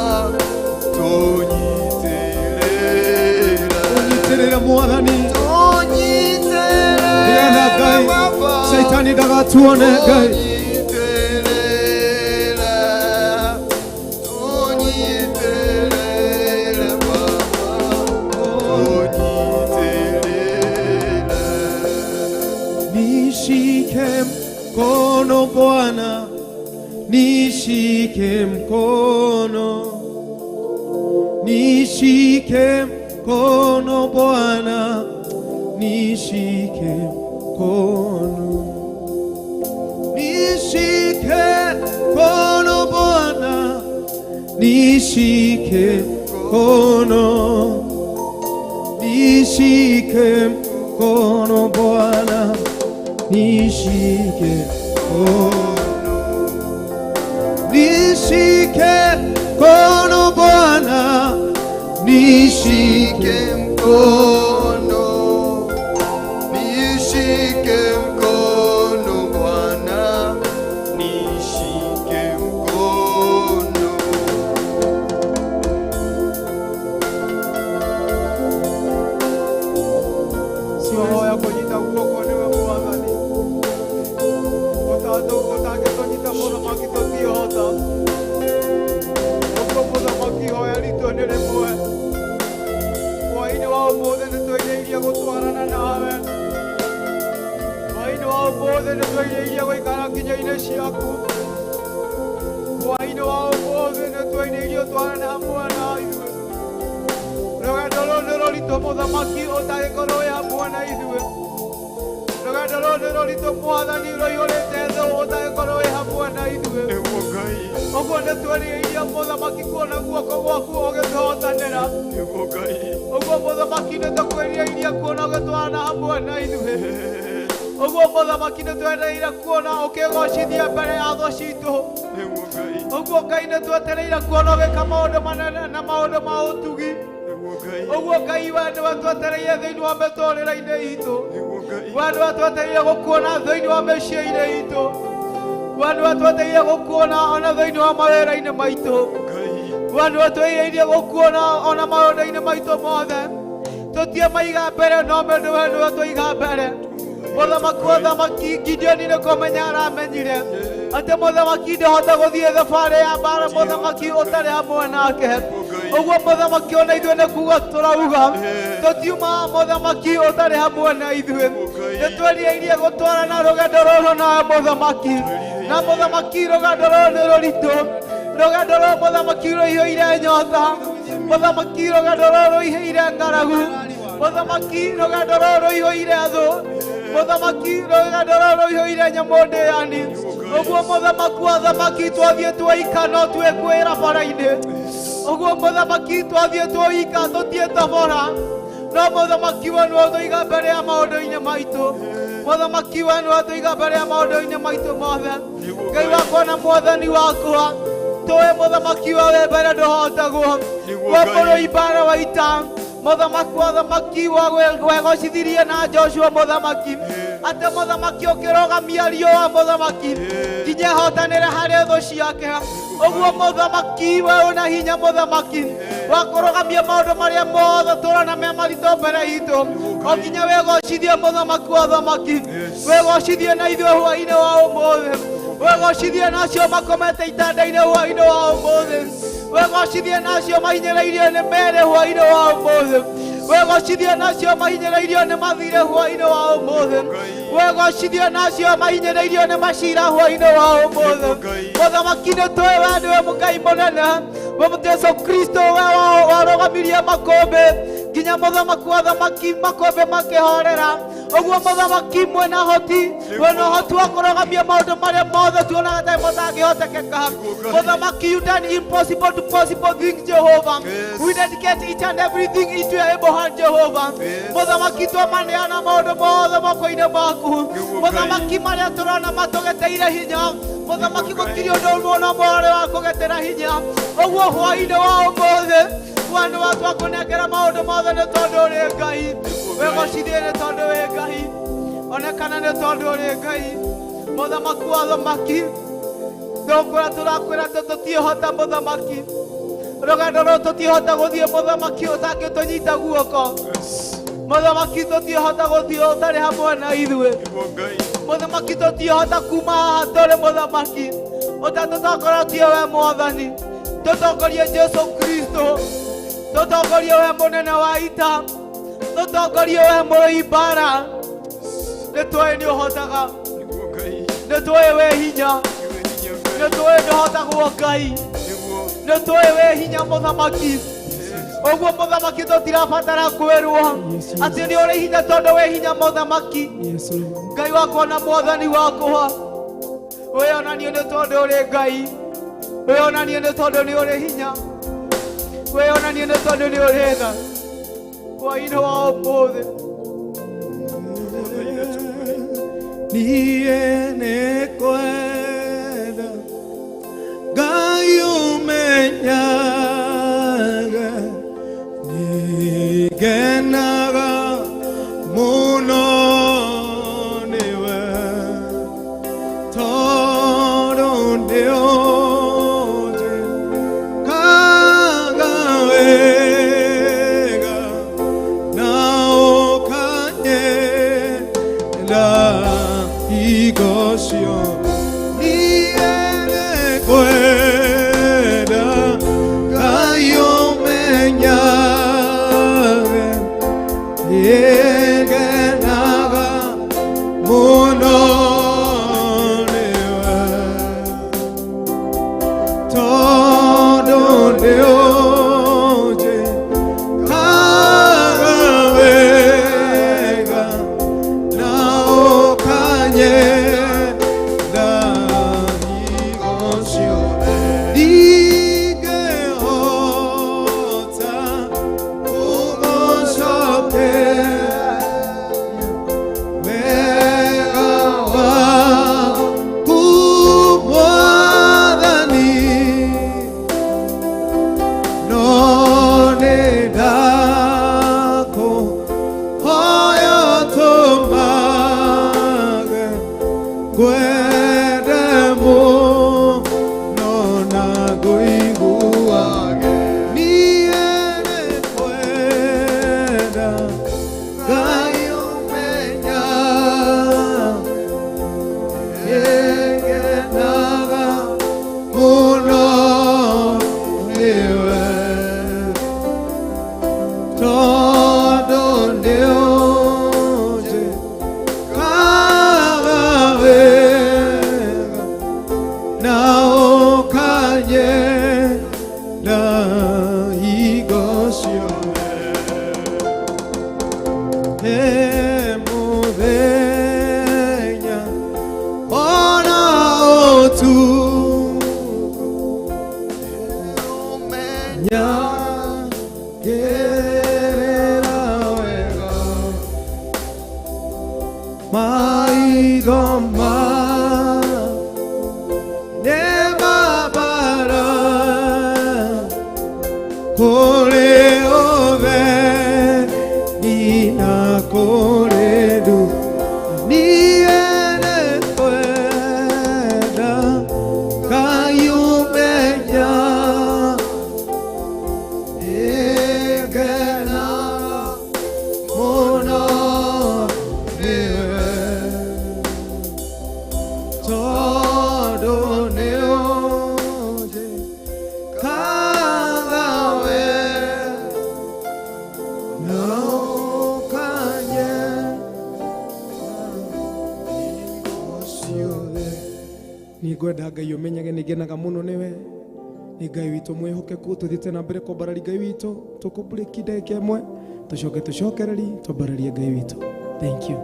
tũnyitĩrĩre. Tũnyitĩrĩre Mwathani, Tũnyitĩrĩre ndĩrenda Ngai, Baba, Shaitani ndagatuone Ngai. Tũnyitĩrĩre, tũnyitĩrĩre Baba, tũnyitĩrĩre. Nishike mkono Bwana, nishike mkono, nishike mkono Bwana, nishike mkono, nishike mkono Bwana, nishike mkono, nishike mkono Bwana, nishike mkono, nishike mkono Bwana, nishike Nishike mkono, nishike mkono Bwana, nishike mkono. Siwahoya kũnyita guoko nĩwe mwathani ũtangĩtũnyita mũthamaki tũtiĩhota ũguo mũthamaki hoya ritũ nĩ rĩmwe hwaĩ-inĩ wa ũmũthĩ nĩtwĩrirĩirie gũtwarana nawe hwaĩ-inĩ wa ũmũthĩ nĩtwĩrirĩirie gũikara nginya-inĩ ciaku hwaĩ-inĩ wa ũmũthĩ nĩtwĩrirĩirie ũtwarane hamwe na ithuĩ rũgendo rũrũ nĩ rũritũ mũthamaki ũtangĩkorwo wĩ hamwe na ithuĩ rũgendo rũrũ nĩ rũritũ mwathani rũihũrĩte thũ ũtangĩkorwo wĩ hamwe na ithuĩ Nĩguo Ngai, ũguo nĩ twĩrirĩirie mũthamaki kuona guoko gwaku ũgĩtũhotanĩra nĩguo Ngai, ũguo mũthamaki nĩ tũkwĩrirĩirie kuona ũgĩtwarana hamwe na ithuĩ ũguo mũthamaki nĩ twetereire kuona ũkĩgocithia mbere ya thũ citũ nĩguo Ngai, ũguo Ngai nĩ twetereire kuona ũgĩka maũndũ manene na maũndũ ma ũtugi nĩguo Ngai, ũguo Ngai we nĩwe twetereire thĩinĩ wa mĩtũrĩre-inĩ itũ nĩguo Ngai, we nĩwe twetereire gũkuona thĩinĩ wa mĩciĩ-inĩ itũ we nĩwe twetereire gũkuona ona thĩinĩ wa mawĩra-inĩ maitũ Ngai, we nĩwe twĩrirĩirie gũkuona ona maũndũ-inĩ maitũ mothe tũtie maiga mbere no mũndũ we nĩwe twaiga mbere mũthamaki wa thamaki Gideoni nĩ kũmenya aramenyire atĩ mũthamaki ndahota gũthiĩ thabarĩ ya mbara mũthamaki ũtarĩ hamwe nake ũguo mũthamaki ona ithuĩ nĩ kuga tũrauga tũtiuma mũthamaki ũtarĩ hamwe na ithuĩ nĩ twerirĩirie gũtwarana rũgendo rũrũ nawe mũthamaki na mũthamaki rũgendo rũrũ nĩ rũritũ rũgendo rũrũ mũthamaki rũihũire nyota mũthamaki rũgendo rũrũ rũihũire ng'aragu mũthamaki rũgendo rũrũ rũihũire thũ mũthamaki rũgendo rũrũ rũihũire nyamũ ndĩani ũguo mũthamaki wa thamaki twathiĩ twaika no twĩkwĩra bara-inĩ ũguo mũthamaki twathiĩ twoika tũtiĩ tabora no mũthamaki we nĩwe tũiga mbere ya maũndũ-inĩ maitũ Mũthamaki we nĩwe tũiga mbere ya maũndũ-inĩ maitũ mothe. Ngai wakwa na mwathani wakwa, tũĩ mũthamaki we wĩ mbere ndũhotagwo. We mũrũi mbara wa ita, mũthamaki wa thamaki wegocithirie na Joshua mũthamaki, atĩ mũthamaki ũkĩrũgamia riũa mũthamaki nginya ehotanĩre harĩ thũ ciake. Ũguo mũthamaki we ũna hinya mũthamaki wa kũrũgamia maũndũ marĩa mothe tũrona me maritũ mbere itũ, o nginya wĩgocithie mũthamaki wa thamaki, wĩgocithie na ithuĩ hwaĩ-inĩ wa ũmũthĩ, wĩgocithie na acio makomete itanda-inĩ hwaĩ-inĩ wa ũmũthĩ, wĩgocithie na acio mahinyĩrĩirio nĩ mĩĩrĩ hwaĩ-inĩ wa ũmũthĩ, wĩgocithie na acio mahinyĩrĩirio nĩ mathirĩ hwaĩ-inĩ wa ũmũthĩ, wĩgocithie na acio mahinyĩrĩirio nĩ macira hwaĩ-inĩ wa ũmũthĩ. Mũthamaki nĩ tũĩ we nĩwe Mũngai mũnene, we Jesu Kristo we warũgamirie makũmbĩ nginya mũthamaki wa thamaki makũmbĩ makĩhorera. Ũguo mũthamaki mwena hoti, wĩna ũhoti wa kũrũgamia maũndũ marĩa mothe tuonaga ta matangĩhotekeka. Mũthamaki, you turn impossible to possible things, Jehovah. We dedicate each and everything into your able hand, Jehovah. Mũthamaki, twamaneana maũndũ mothe moko-inĩ maku. Mũthamaki, marĩa tũrona matũgeteire hinya, mũthamaki, gũtirĩ ũndũ ũmwe na ũmwe ũrĩ wa kũgetera hinya. Ũguo hwaĩ-inĩ wa ũmũthĩ we nĩ wa twakũnengera maũndũ mothe nĩ tondũ ũrĩ Ngai. Wĩgocithie nĩ tondũ wĩ Ngai, onekana nĩ tondũ ũrĩ Ngai. Mũthamaki wa thamaki, tũkwĩra tũrakwĩra atĩ tũtiĩhota mũthamaki, rũgendo rũrũ tũtiĩhota gũthiĩ mũthamaki ũtangĩtũnyita guoko. Mũthamaki, tũtiĩhota gũthiĩ ũtarĩ hamwe na ithuĩ. Mũthamaki, tũtiĩhota kuma haha tũrĩ mũthamaki ũtatũtongoretie we mwathani. Tũtongorie Jesu Kristo, tũtongorie we mũnene wa ita, tũtongorie we mũrũi mbara. Nĩ tũĩ nĩ ũhotaga, nĩ tũĩ wĩ hinya, nĩ tũĩ ndũhotagwo Ngai, nĩ tũĩ wĩ hinya mũthamaki. Ũguo mũthamaki tũtirabatara kwĩrwo atĩ nĩ ũrĩ hinya tondũ wĩ hinya mũthamaki. Yes, Lord. Ngai wakwa na mwathani wakwa, wĩonanie nĩ tondũ ũrĩ Ngai, wĩonanie nĩ tondũ nĩ ũrĩ hinya, wĩonanie nĩ tondũ nĩ ũrĩ tha hwaĩ-inĩ wa ũmũthĩ. Niĩ nĩkwenda Ngai ũmenyage, nĩngenaga mũno nĩwe, tondũ nĩũnjĩkaga wega na ũkanyenda hingo ciothe. Niĩ nĩngwenda Ngai ũmenyage, nĩngenaga mũno nĩwe, tondũ nĩũnjĩkaga wega na ũkanyenda hingo ciothe. Ndingĩhota kũgũcokeria wega waku Mwathani, no nĩndakũhoya ũtũmage ngwende mũno na ngũiguage. Niĩ nĩngwenda Ngai ũmenya, nĩngenaga mũno nĩwe, tondũ nĩũnjĩkaga wega na ũkanyenda hingo ciothe. He mũthenya ona ũtukũ, ngerera wega. Nemabara kore ove nina kore du niere kwenda kayumenya egena mono niwe todo neoje kagawe no kanye ningwenda Ngai umenyage ningenaga muno niwe ni Ngai witũ mwĩhokeku tũthiĩte na mbere kwambararia Ngai witũ tũkũmburĩki ndagĩka ĩmwe tũcoke tũcokereri twambararie Ngai witũ. Thank you.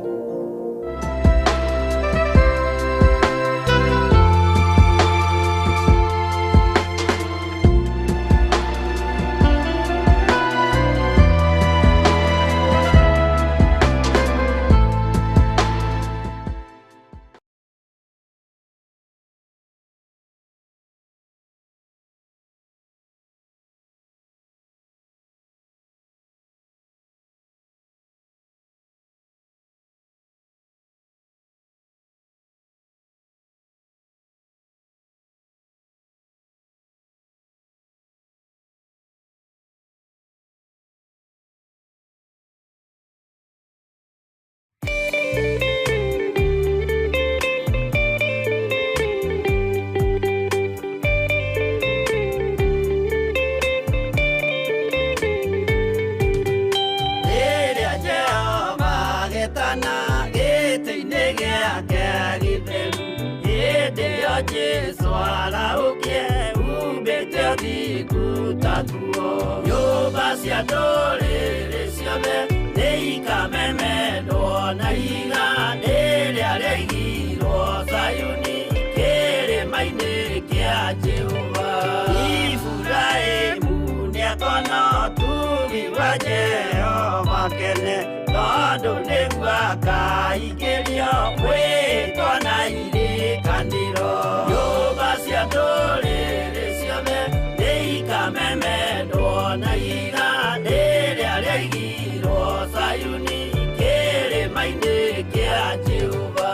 Rĩrĩa Jehova agetana gĩtĩ-inĩ gĩake gĩtheru, hĩndĩ ĩyo Jesũ arahũkie umbĩte ũthingu ta nguo. Nyũmba cia ndũrĩrĩ ciothe nĩikamemendwo na ihiga rĩrĩa rĩaigirwo Zayuni kĩrĩma-inĩ kĩa Jehova. Iburahĩmu nĩakona ũtugi wa Jehova kene, tondũ nĩguo akaingĩrio mwĩtwa na irĩkanĩro. Nyũmba cia ndũrĩrĩ ciothe nĩikamemendwo na ihiga rĩrĩa rĩaigirwo Zayuni kĩrĩma-inĩ kĩa Jehova.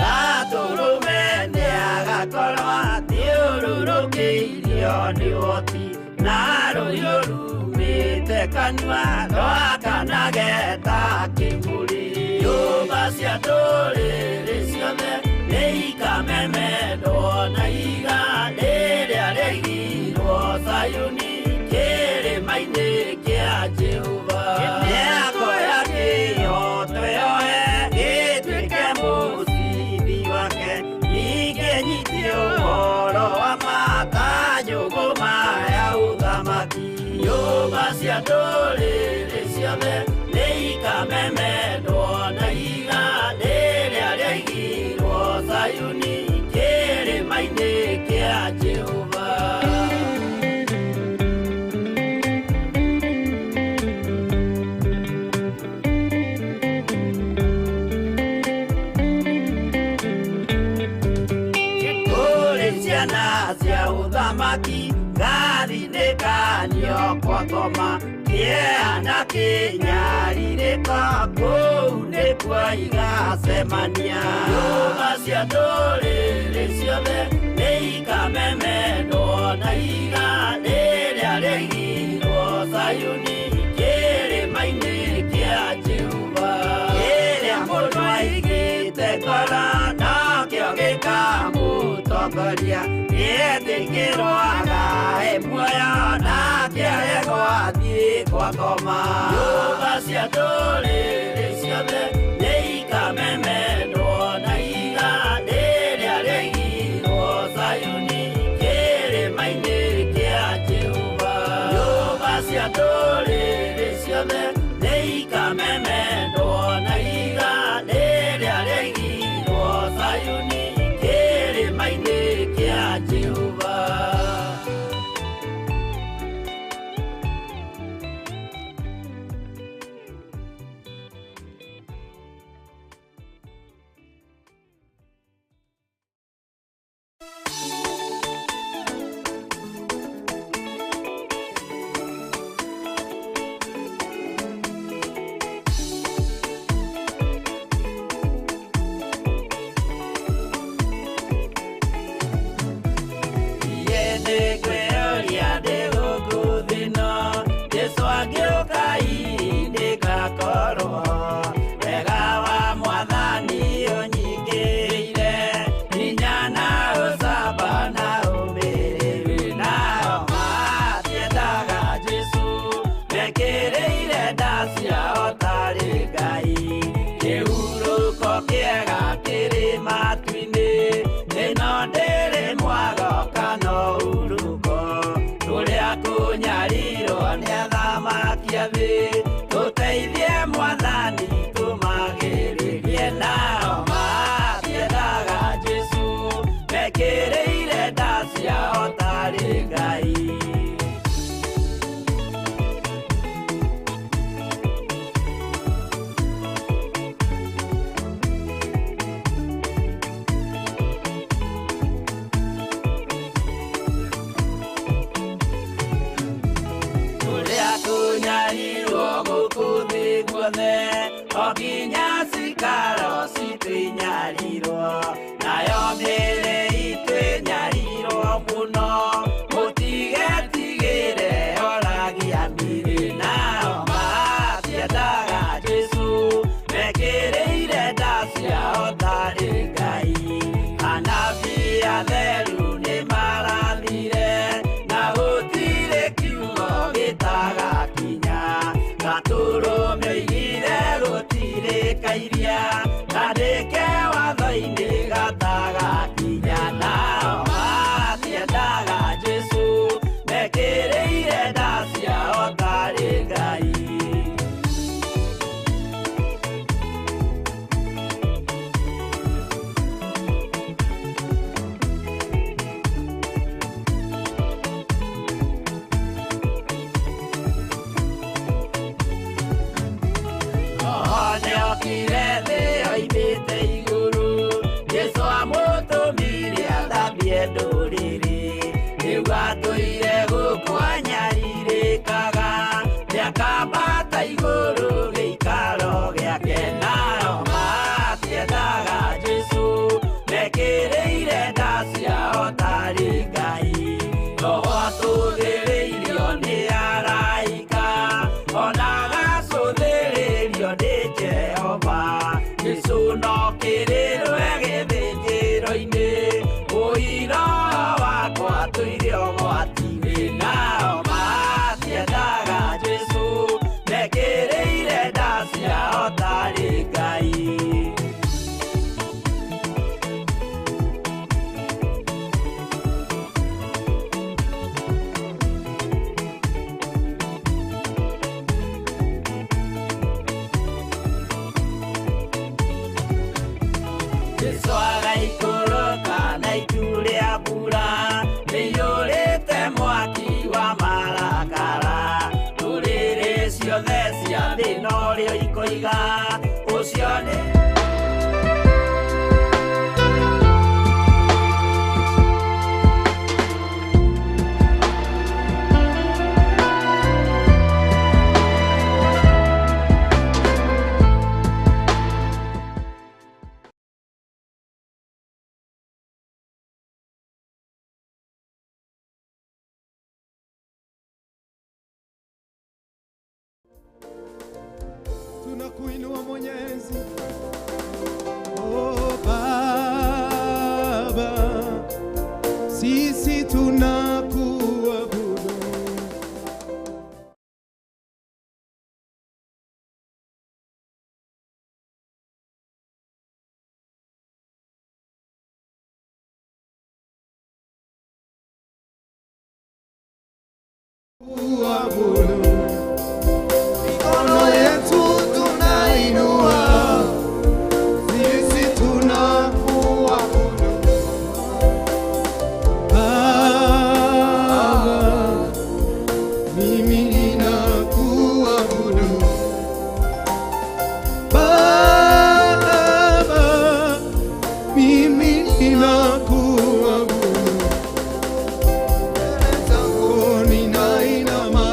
Gatũrũme nĩagakorwo athiũrũrũkĩirio nĩ ũhoti, na rũhiũ rumĩte kanua rwakanage ta kĩmũrĩ. Nyũmba cia ndũrĩrĩ ciothe nĩikamemendwo na ihiga rĩrĩa rĩaigirwo Zayuni kĩrĩma-inĩ kĩa Jehova. Nĩakoya kĩhooto yoe gĩtuĩke mũcibi wake, ningĩ nyite ũhoro wa ma ta njũgũma ya ũthamaki. Nyũmba cia ndũrĩrĩ ciothe nĩikamemendwo na ihiga rĩrĩa rĩaigirwo Zayuni kĩrĩma-inĩ kĩa Jehova. Kũrĩ ciana cia ũthamaki gathinĩkanio kwa ngoma, kĩeha na kĩnyarirĩko kũu nĩkuo igacemania. Nyũmba cia ndũrĩrĩ ciothe nĩikamemendwo na ihiga rĩrĩa rĩaigirwo Zayuni kĩrĩma-inĩ kĩa Jehova. Kĩrĩa mũndũ aigĩte ngoro nokĩo gĩkamũtongoria, nĩetĩkĩrwo agae muoyo nake aregwo athiĩ kwa ngoma. Nyũmba cia ndũrĩrĩ ciothe nĩikamemendwo na ihiga rĩrĩa rĩaigirwo Zayuni kĩrĩma-inĩ kĩa Jehova. Nyũmba cia ndũrĩrĩ ciothe nĩikamemendwo na ihiga rĩrĩa rĩaigirwo Zayuni kĩrĩma-inĩ kĩa Jehova. Tũrĩa kũnyarirwo nĩ athamaki a thĩ, tũteithie Mwathani tũmagĩrĩrie. Nao matiendaga Jesũ, mekĩrĩire nda ciao tarĩ Ngai. Tũrĩa tũnyarirwo gũkũ thĩ guothe, o nginya cikaro citũ inyarirwo, nayo mĩĩrĩ itũ ĩnyarirwo mũno, mũtigetigĩre oragia mĩĩrĩ. Nao matiendaga Jesũ, mekĩrĩire nda ciao tarĩ Ngai. Anabii atheru nĩmarathire, na gũtirĩ kiugo gĩtagakinya. Gatũrũme oigire gũtirĩ kairia, kandĩke watho-inĩ gatagakinya. Nao matiendaga Jesũ, mekĩrĩire nda ciao tarĩ Ngai. Nĩokire thĩ oimĩte igũrũ, Jesũ amũtũmire athambie ndũrĩrĩ. Rĩu atũire gũkũ anyarirĩkaga, nĩakambata igũrũ gĩikaro gĩake. Nao matiendaga Jesũ, mekĩrĩire nda ciao tarĩ Ngai. Roho atũthĩrĩirio nĩ araika, ona agacũthĩrĩrio nĩ Jehova. Jesũ no kĩrĩrwe gĩthĩnjĩro-inĩ, ũira wakwa tũire ũgwati-inĩ. Nao matiendaga Jesũ, mekĩrĩire nda ciao tarĩ Ngai. Jesũ agaikũrũka na itu rĩa mbura rĩiyũrĩte mwaki wa marakara. Ndũrĩrĩ ciothe cia thĩ norĩo ikoiga ũcio nĩ Tunakuinua Mwenyezi. Oh Baba, sisi tunakuabudu. Kuabudu. Mikono yetu tunainua, sisi tunakuabudu. Baba, mimi ninakuabudu. Baba, mimi ninakuabudu. Mbele zako Ninainama,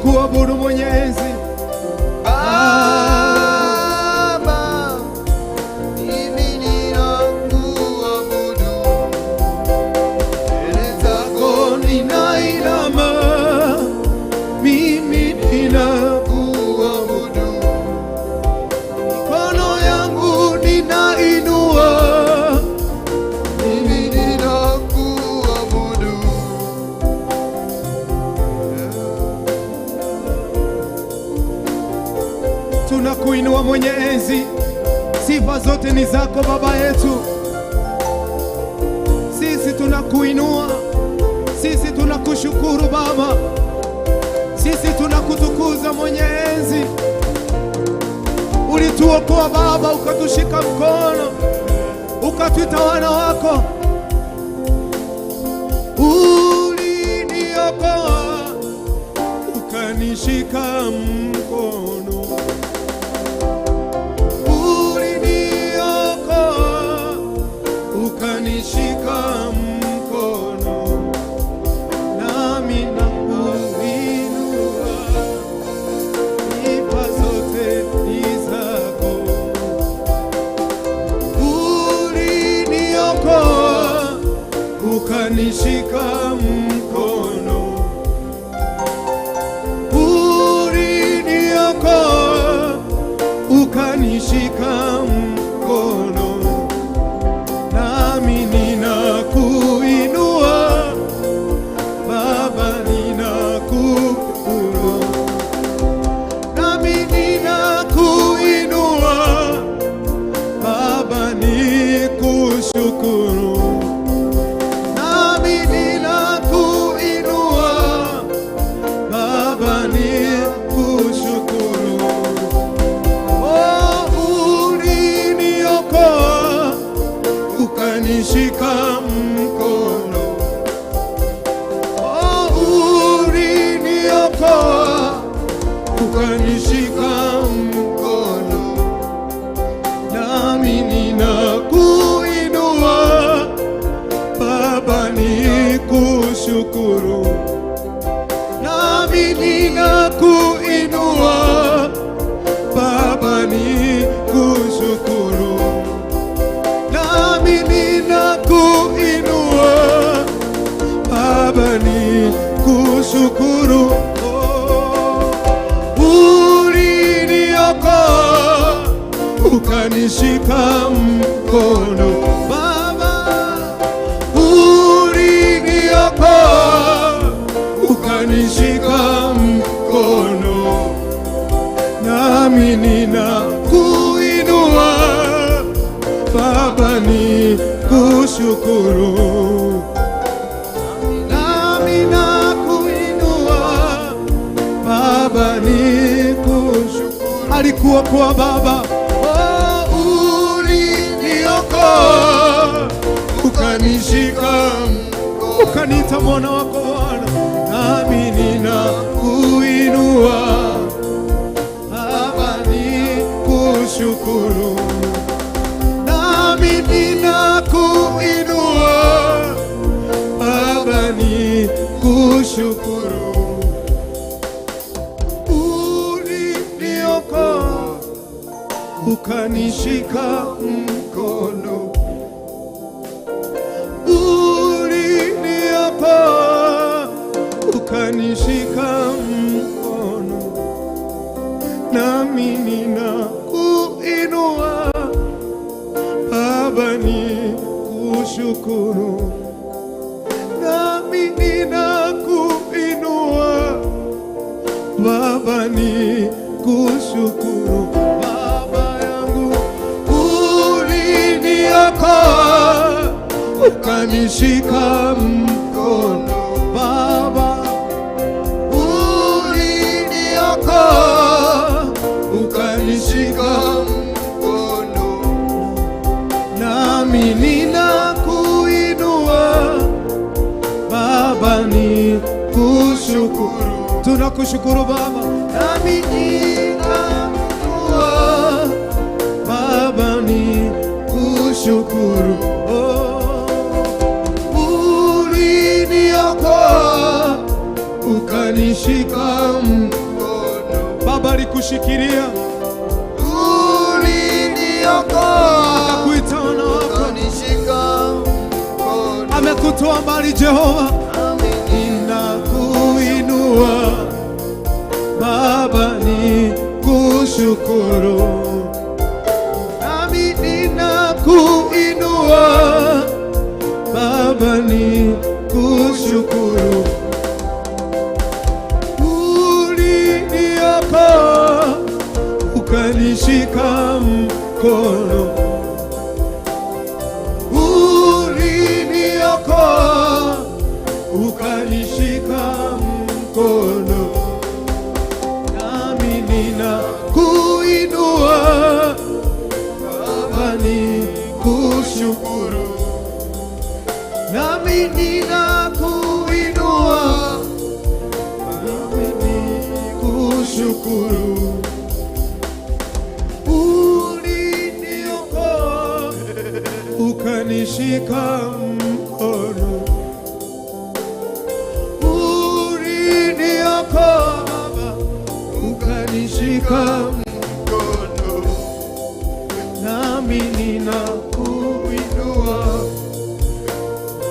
Tunakuabudu Mwenyezi. Baba, mimi ninakuabudu. Mbele zako Ninainama, mimi ninakuabudu. mikono yangu ninainua, Mimi ninakuabudu. Tunakuinua mwenye enzi, sifa zote ni zako Baba yetu. Sisi tunakuinua, sisi tunakushukuru Baba, sisi tunakutukuza mwenye enzi. Ulituokoa Baba, ukatushika mkono, ukatuita wana wako. Uliniokoa, ukanishika mkono. Uliniokoa, ukanishika mkono, nami nakuinua, sifa zote ni zako. Uliniokoa, ukanishika mkono. Uliniokoa, ukanishika mkono, nami ninakuinua Baba, ninakuinua, nami ninakuinua Baba, nikushukuru, nami ninakuinua Baba, nikushukuru. Oh, uliniokoa, ukanishika mkono. Oh, uliniokoa, ukanishika mkono, nami ninakuinua Baba, nikushukuru, nami ninakuinua Baba, nikushukuru, nami ninakuinua Baba, nikushukuru. Oh, uliniokoa, ukanishika mkono Baba, uliniokoa, ukanishika mkono, nami ninakuinua Baba, nikushukuru, nami nakuinua Baba, nikushukuru. Alikuwa kwa Baba, oh, uliniokoa, ukanishika, ukaniita mwana wako Bwana, nami ninakuinua Baba, nikushukuru, nami ninakuinua Baba, nikushukuru. Uliniokoa, ukanishika mkono. Uliniokoa, ukanishika mkono, nami ninakuinua Baba, nikushukuru, nami ninakuinua Baba, nikushukuru. Baba yangu, uliniokoa, ukanishika mkono Baba, uliniokoa, ukanishika mkono, nami ninakuinua Baba, nikushukuru. Tunakushukuru Baba, nami ninakuinua Baba, nikushukuru. Oh, uliniokoa, ukanishika ukanishika mkono. Baba alikushikilia, Uliniokoa, akakuita wana wako, ukanishika mkono. Amekutoa mbali Jehova. Nami Ninakuinua Baba, nikushukuru. Nami ninakuinua Baba, nikushukuru. Uliniokoa ukanishika mkono, uliniokoa ukanishika mkono, nami ninakuinua Baba, nikushukuru. Nami ninakuinua, nami nikushukuru. Uliniokoa ukanishika mkono, uliniokoa Baba, ukanishika mkono. Nami ninakuinua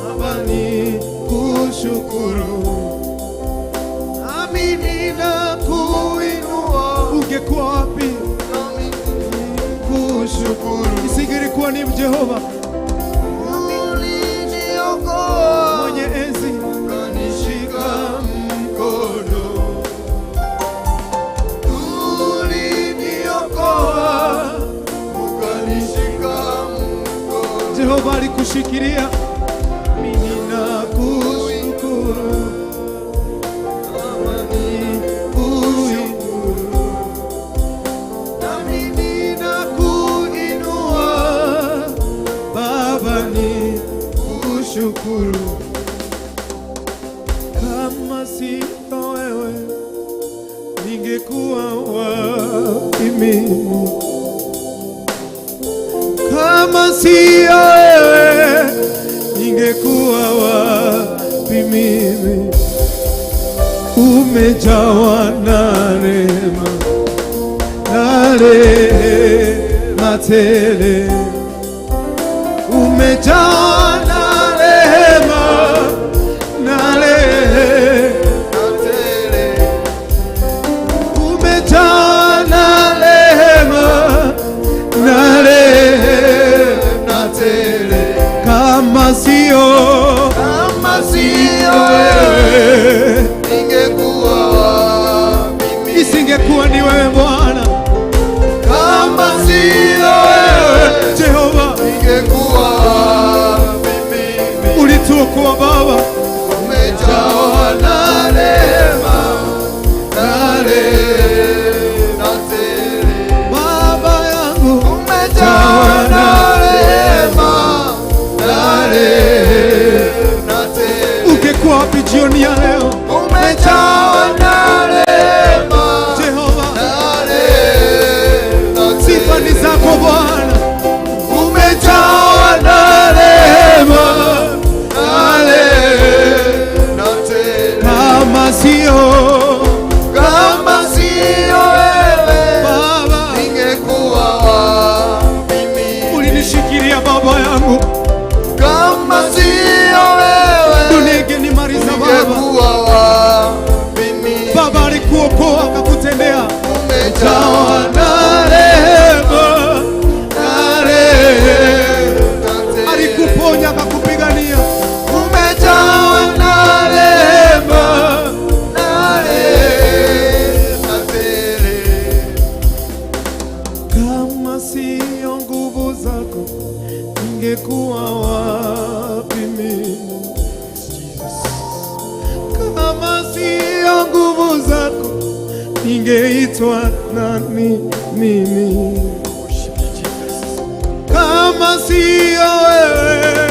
Baba, nikushukuru. Nami ninakuinua. Ungekuwa wapi? Nami kushukuru. Isingelikuwa ni Jehova Uliniokoa, mwenye enzi, ukanishika mkono. Uliniokoa, ukanishika mkono. Jehova alikushikilia. Nami ninakushukuru, nikushukuru. Nami ninakuinua Baba, nikushukuru. Kama sio wewe ningekuwa wapi mimi? Kama sio wewe ningekuwa wapi mimi? Umejawa na rehema na rehema tele, umejawa na rehema na rehema Tele. Umejawa na rehema na rehema Tele. Kama sio Kama sio wewe, wewe, ningekuwa wapi mimi? Isingekuwa ni wewe Bwana, Kama sio wewe, Jehova, ningekuwa wapi mimi? Ulituokoa Baba, Umejawa na rehema na rehema tele. Baba yangu, Umejawa na rehema na rehema tele. Ungekuwa wapi jioni ya leo? Umejawa na rehema Jehova, na rehema sifa ni tele. zako Bwana, Umejawa na rehema na rehema tele. Kama sio Kama sio wewe, Baba, ningekuwa wapi mimi? Ulinishikilia Baba yangu, Kama sio wewe, dunia ingenimaliza Baba. ningekuwa wapi mimi? Baba alikuokoa akakutendea, Umejawa na rehema na rehema, na tele. Alikuponya akakupigania, Umejawa na rehema na rehema tele. Kama sio nguvu zako ningekuwa wapi mimi? Kama sio nguvu zako ningeitwa nani mimi? Kama sio wewe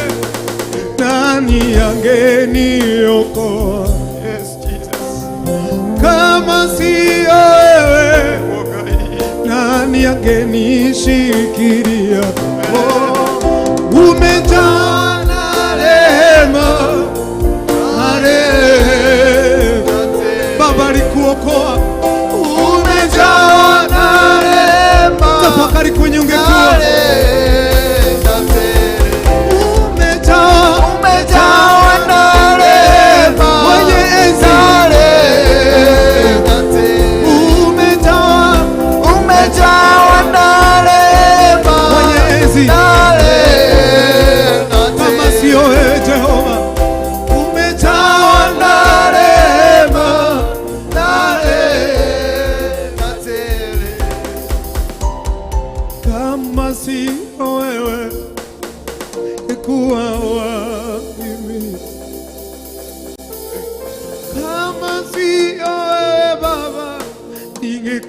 nani angeniokoa? Yes, Jesus. Kama sio wewe nani angenishikilia? Oh, umejaa na rehema, na rehema.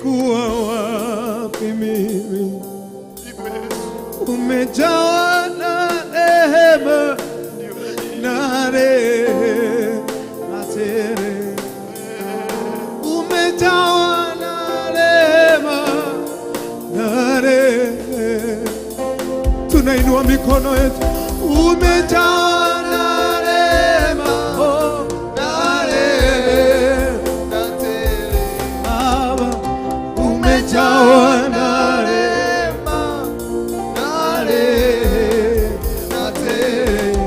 Ningekuwa wapi mimi? Umejawa na rehema na rehema tele. Umejawa na rehema na rehema. Tunainua mikono yetu. Umejawa na rehema, oh, na rehema tele. Baba, umejawa na rehema na rehema tele.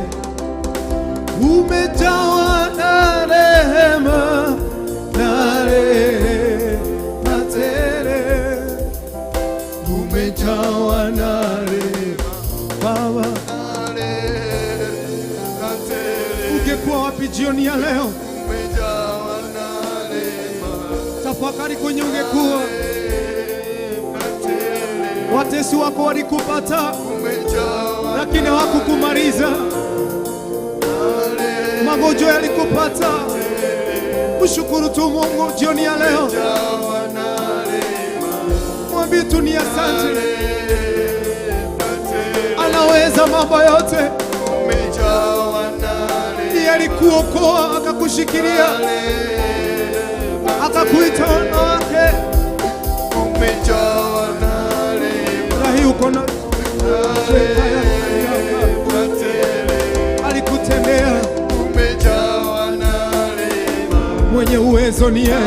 Umejawa na rehema na rehema tele. Umejawa na rehema Baba. Ungekuwa wapi jioni ya leo? Tafakari kwenye ungekuwa. Watesi wako walikupata, lakini hawakukumaliza. Magonjwa yalikupata. Mshukuru tu Mungu jioni ya leo, mwambie tu ni asante. Anaweza mambo yote. Ndiye alikuokoa akakushikilia, akakuita wana wake. Na hii uko na alikutendea, mwenye uwezo ni yeye.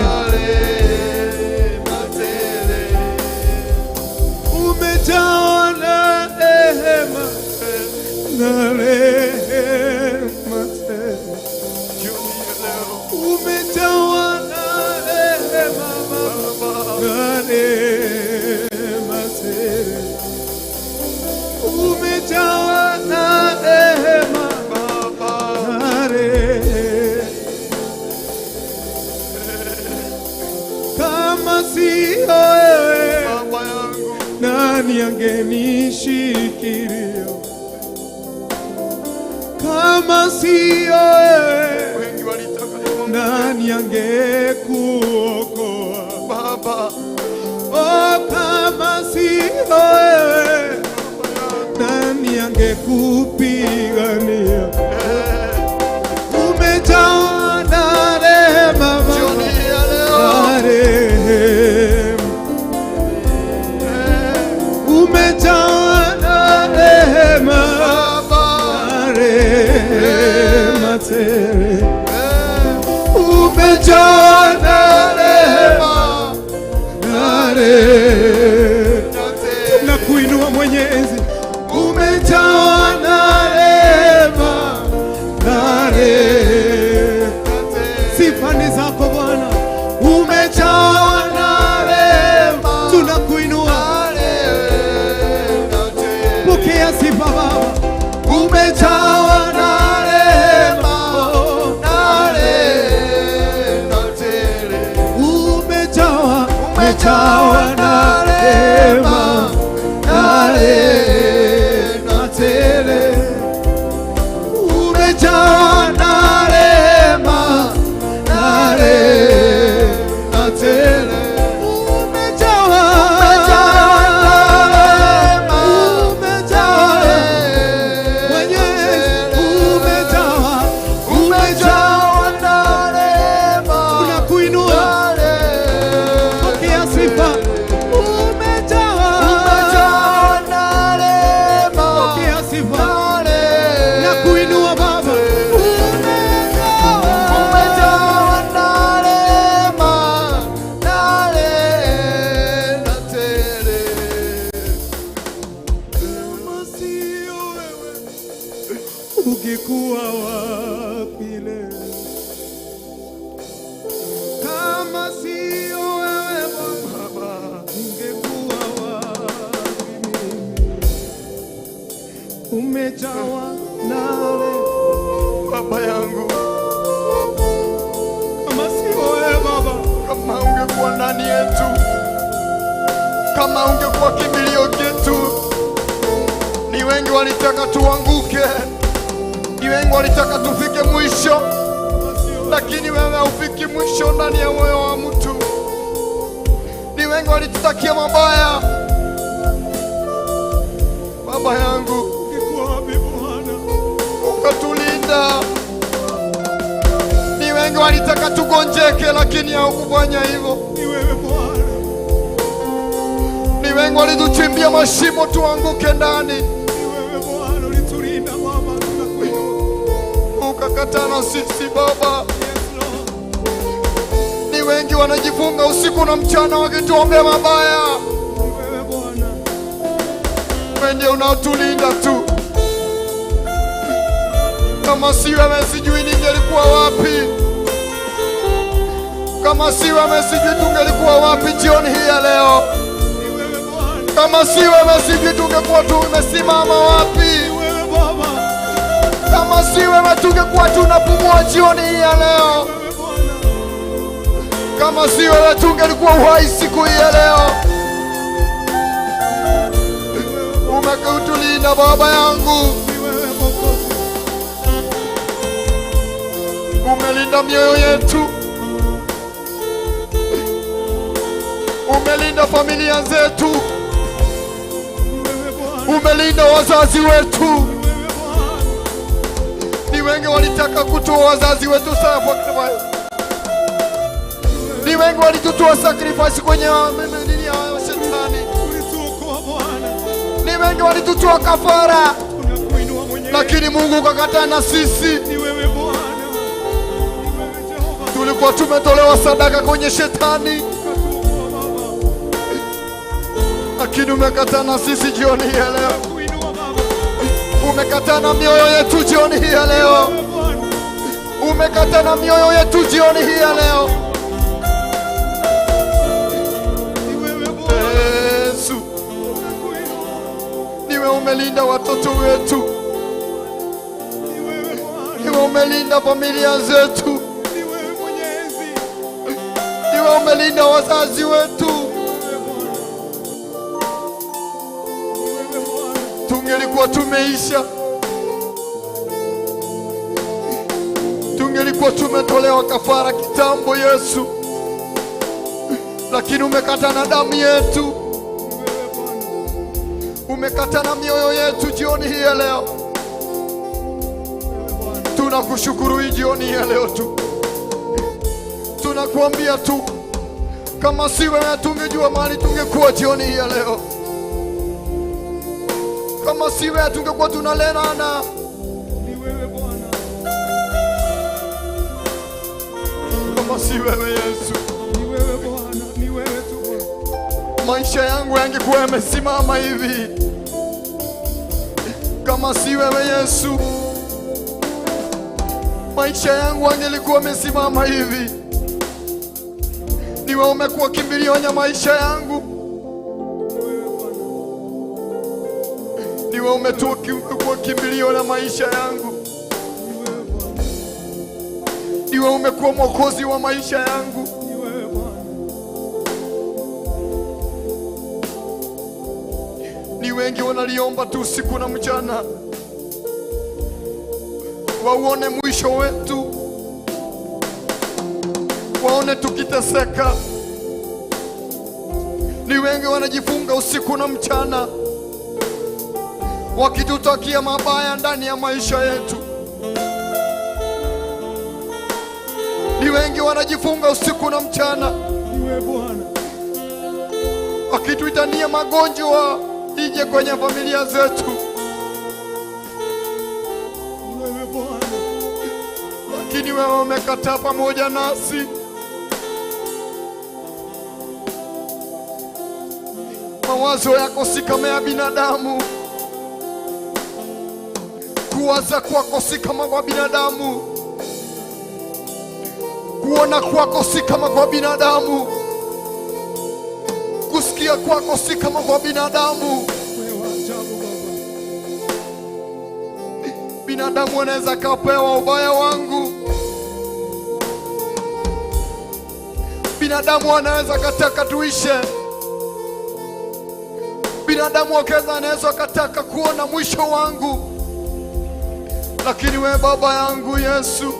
Umejawa na rehema na rehema tele. Umejawa na rehema Baba, na rehema tele. Umejawa na rehema Baba, na rehema. Kama sio wewe, nani angenishikilia? Kama sio wewe, nani angekuokoa? Baba, Oh, kama sio wewe, nani angekupigania? Umejawa na rehema Baba, jioni ya leo na rehema. Umejawa na rehema, Baba, na rehema tele. Umejawa na rehema, na rehema. Na kuinua Mwenyezi, umejawa na rehema, na rehema. Sifa ni zako Bwana, umejawa na rehema, tunakuinua, pokea sifa Baba, umejawa na rehema, na rehema. Umejawa, umejawa na rehema, na rehema tele. Umejawa na rehema, na rehema tele. Umejawa, umejawa, Mwenyezi, umejawa, umejawa na rehema. Tunakuinua, pokea sifa. Umejawa, pokea sifa na kuinua Baba. Umejawa na rehema, na rehema tele. Kama sio wewe, ungekuwa wapi leo? Kama sio wewe Baba, ningekuwa wapi mimi? Umejawa na rehema. Baba yangu, Kama sio wewe Baba, kama ungekuwa ndani yetu, kama ungekuwa kimbilio chetu. Ni wengi walitaka tuanguke, ni wengi walitaka tufike mwisho, lakini wewe haufiki mwisho ndani ya moyo wa mtu. Ni Ni wengi walitutakia mabaya. Baba yangu, Ungekuwa wapi Bwana? ukatulinda. Ni wengi walitaka tugonjeke, lakini haukufanya hivyo. Ni wewe Bwana. Ni wengi walituchimbia mashimo tuanguke ndani, Ni wewe Bwana ulitulinda Baba, tunakuinua. ukakataa na sisi Baba. Yes Lord. Ni wengi wanajifunga usiku na mchana wakituombea mabaya. Ni wewe Bwana. Wewe ndiye unaotulinda tu. Kama si wewe sijui ningelikuwa wapi. Kama si wewe sijui tungelikuwa wapi jioni hii ya leo. Ni wewe Bwana. Kama si wewe sijui tungekuwa tumesimama wapi. Ni wewe Baba. Kama si wewe tungekuwa tunapumua jioni hii ya leo. Ni wewe Bwana. Kama si wewe tungelikuwa uhai siku hii ya leo. Umekutulinda Baba yangu, Ni wewe Mwokozi. umelinda mioyo yetu, umelinda familia zetu, Ni wewe Bwana. umelinda wazazi wetu. Ni wewe Bwana. Ni wengi walitaka kutoa wazazi wetu sacrifice, ni wengi walitutoa sacrifice kwenye nini ya shetani, Ulituokoa Bwana. ni wengi walitutoa kafara, Tunakuinua mwenyewe. lakini Mungu ukakataa na sisi. Ni wewe Bwana. Ni wewe Jehova. Tulikuwa tumetolewa sadaka kwenye shetani, Ukatuokoa Baba. lakini umekataa na sisi jioni hii ya leo. Tunakuinua Baba. Umekataa na mioyo yetu jioni hii ya leo. Wewe Bwana. Umekataa na mioyo yetu jioni hii ya leo. Ni wewe Bwana. Yesu, Tunakuinua. niwe umelinda watoto wetu, Ni wewe Bwana. niwe umelinda familia zetu, Ni wewe Mwenyezi. niwe umelinda wazazi wetu. Ni wewe Bwana. Ni wewe Bwana. Tungelikuwa tumeisha, tungelikuwa tumetolewa kafara kitambo, Yesu, lakini umekata na damu yetu, Ni wewe Bwana. umekata na mioyo yetu jioni hii ya leo. Tunakushukuru hii jioni hii ya leo tu, tunakuambia tu, kama si wewe tungejua mahali tungekuwa jioni hii ya leo. Kama si wewe tungekuwa tunalelana. Ni wewe Bwana. Kama si wewe Yesu, Ni wewe Bwana. Ni wewe tu Bwana. maisha yangu yangekuwa yamesimama hivi. Kama si wewe Yesu, maisha yangu angelikuwa yamesimama hivi. Ni wewe umekuwa kimbilio ya maisha yangu, Ni wewe Bwana. ni wewe umekuwa kimbilio la maisha yangu, Ni wewe Bwana. ni wewe umekuwa mwokozi wa maisha yangu. Ni wewe Bwana. Ni wengi wanaliomba tu usiku na mchana, wauone mwisho wetu, waone tukiteseka. Ni wengi wanajifunga usiku na mchana, wakitutakia mabaya ndani ya maisha yetu. Ni wengi wanajifunga usiku na mchana, Ni wewe Bwana. wakituitania magonjwa ije kwenye familia zetu. Ni wewe Bwana. Lakini wewe umekataa pamoja nasi. Mawazo yako si kama ya binadamu, kuwaza kwako si kama kwa binadamu, kuona kwako si kama kwa binadamu, kusikia kwako si kama kwa binadamu. Wewe wa ajabu Baba. Binadamu anaweza kapewa ubaya wangu, binadamu anaweza kataka tuishe, binadamu akaweza anaweza kataka kuona mwisho wangu, lakini wewe Baba yangu Yesu,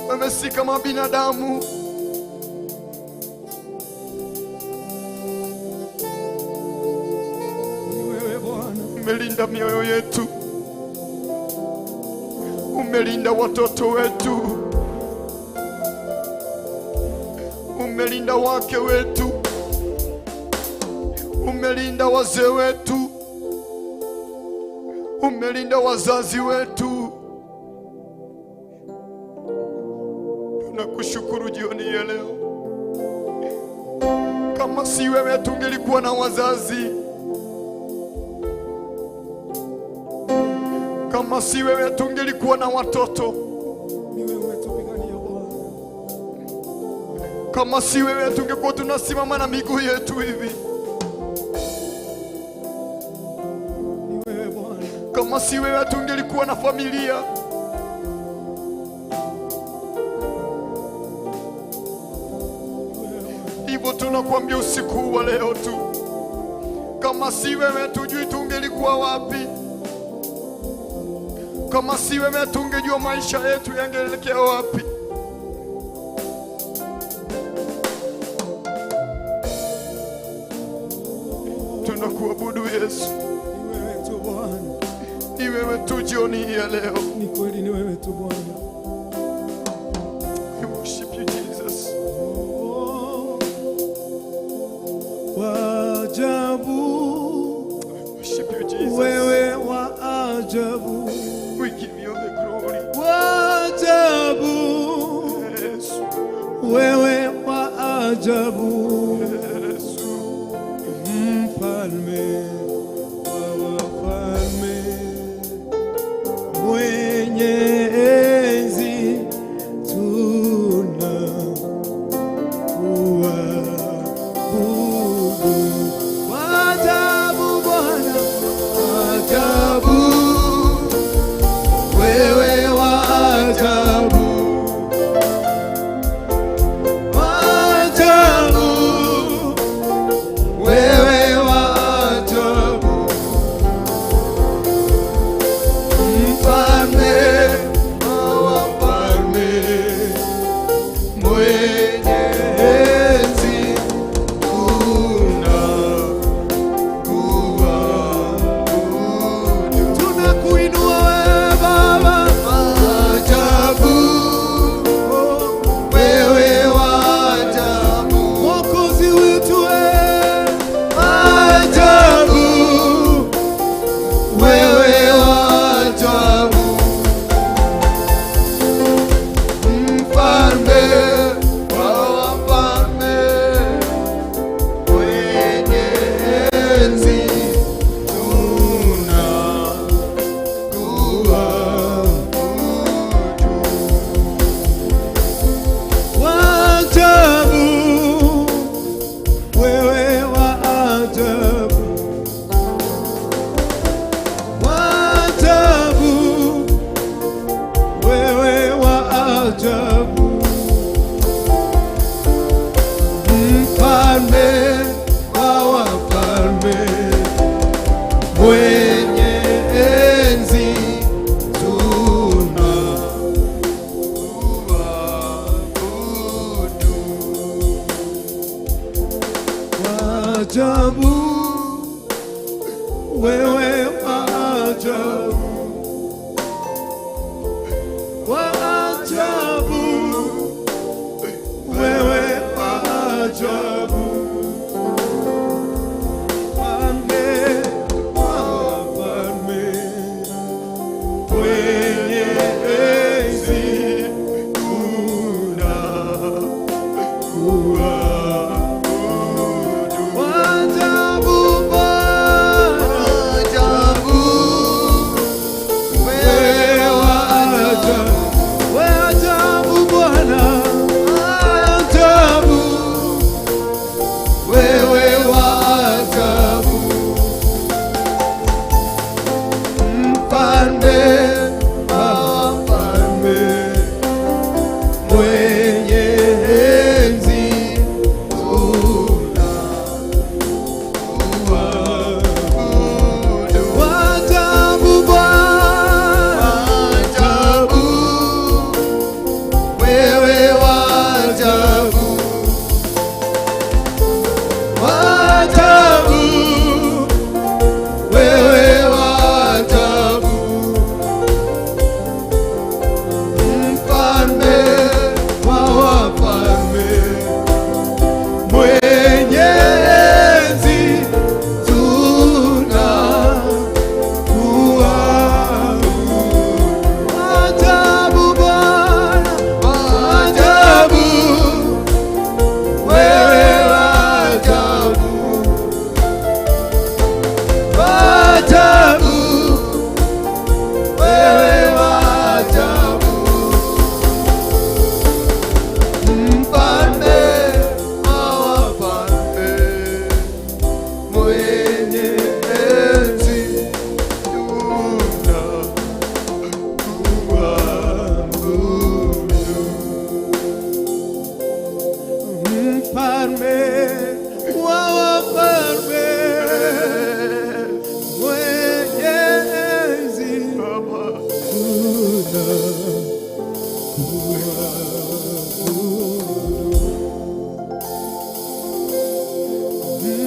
wewe si kama binadamu. Umelinda mioyo yetu, umelinda watoto wetu, umelinda wake wetu, umelinda wazee wetu, umelinda wazazi wetu. Tunakushukuru jioni ya leo. Kama si wewe tungelikuwa na wazazi, kama si wewe tungelikuwa na watoto, Ni wewe umetupigania Bwana. kama si wewe tungekuwa tunasimama na miguu yetu hivi, Ni wewe Bwana. kama si wewe tungelikuwa na familia. Hivyo tunakuambia usiku huu wa leo tu, kama si wewe tujui tungelikuwa wapi, kama si wewe tungejua maisha yetu yangeelekea wapi. Tunakuabudu Yesu, Ni wewe tu Bwana. ni wewe tu jioni hii ya leo. Ni kweli ni wewe tu Bwana. We worship you Jesus. Waajabu, We worship you Jesus. wewe wa ajabu, We give you the glory. waajabu, Yesu, wewe wa ajabu, Yesu. mfalme wa wafalme, mwenye enzi, tunakuabudu. Waajabu Bwana, waajabu, wewe wa ajabu, waajabu, wewe wa ajabu, mfalme wa wafalme, mwenye enzi, tunakuabudu. Tunakuinua wewe Baba, Ajabu, wewe wa ajabu. Mwokozi wetu wewe, Ajabu, wewe wa ajabu, mfalme wa wafalme, mwenye enzi, tunakuabudu. Waajabu, wewe wa ajabu, waajabu, wewe wa ajabu, mfalme wa wafalme, Mwenye enzi, tunakuabudu. waajabu, wewe wa ajabu, waajabu, wewe wa ajabu, mfalme wa wafalme, mwenye enzi, tunakuabudu. Waajabu,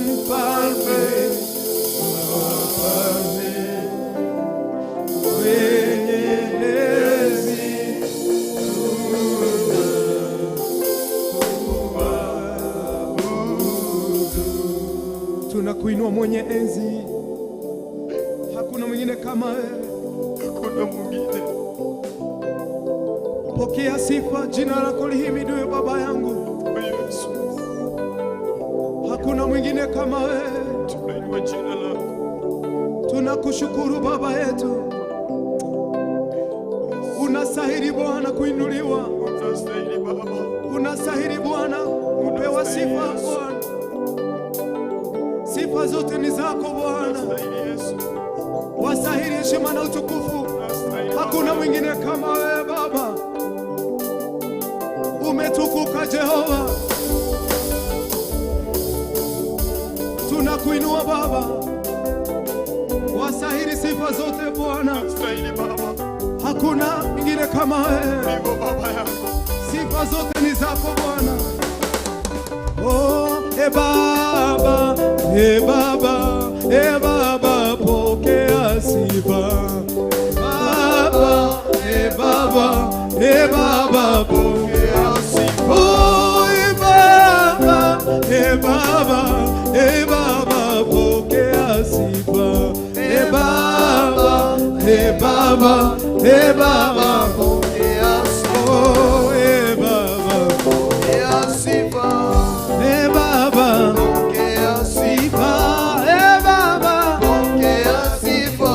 Mfalme wa wafalme, mwenye enzi, tunakuabudu. Tunakuinua mwenye enzi, hakuna mwingine kama wewe. Hakuna mwingine. Pokea sifa, jina lako lihimidiwe Baba yangu. Yesu, Hakuna mwingine kama wewe. tunainua jina lako. Tunakushukuru Baba yetu, unastahili Bwana kuinuliwa, Unastahili Baba. unastahili Bwana kupewa sifa Bwana. Sifa zote ni zako Bwana, Unastahili Yesu. wastahili heshima na utukufu. Unastahili Hakuna mwingine kama wewe Baba. Umetukuka Jehova, tunakuinua Baba, wastahili sifa zote Bwana. Unastahili Baba. Hakuna mwingine kama wewe, Ndivyo Baba yangu. sifa zote ni zako Bwana. Oh, e Baba, e Baba, e Baba, pokea sifa. Baba, e Baba, e Baba, pokea sifa. Oh, e Baba, e Baba, e Baba, pokea sifa. E Baba, e Baba, e Baba, Pokea sifa. oh, e Baba. Pokea sifa. E Baba, Pokea sifa. sifa, e Baba, Pokea sifa. oh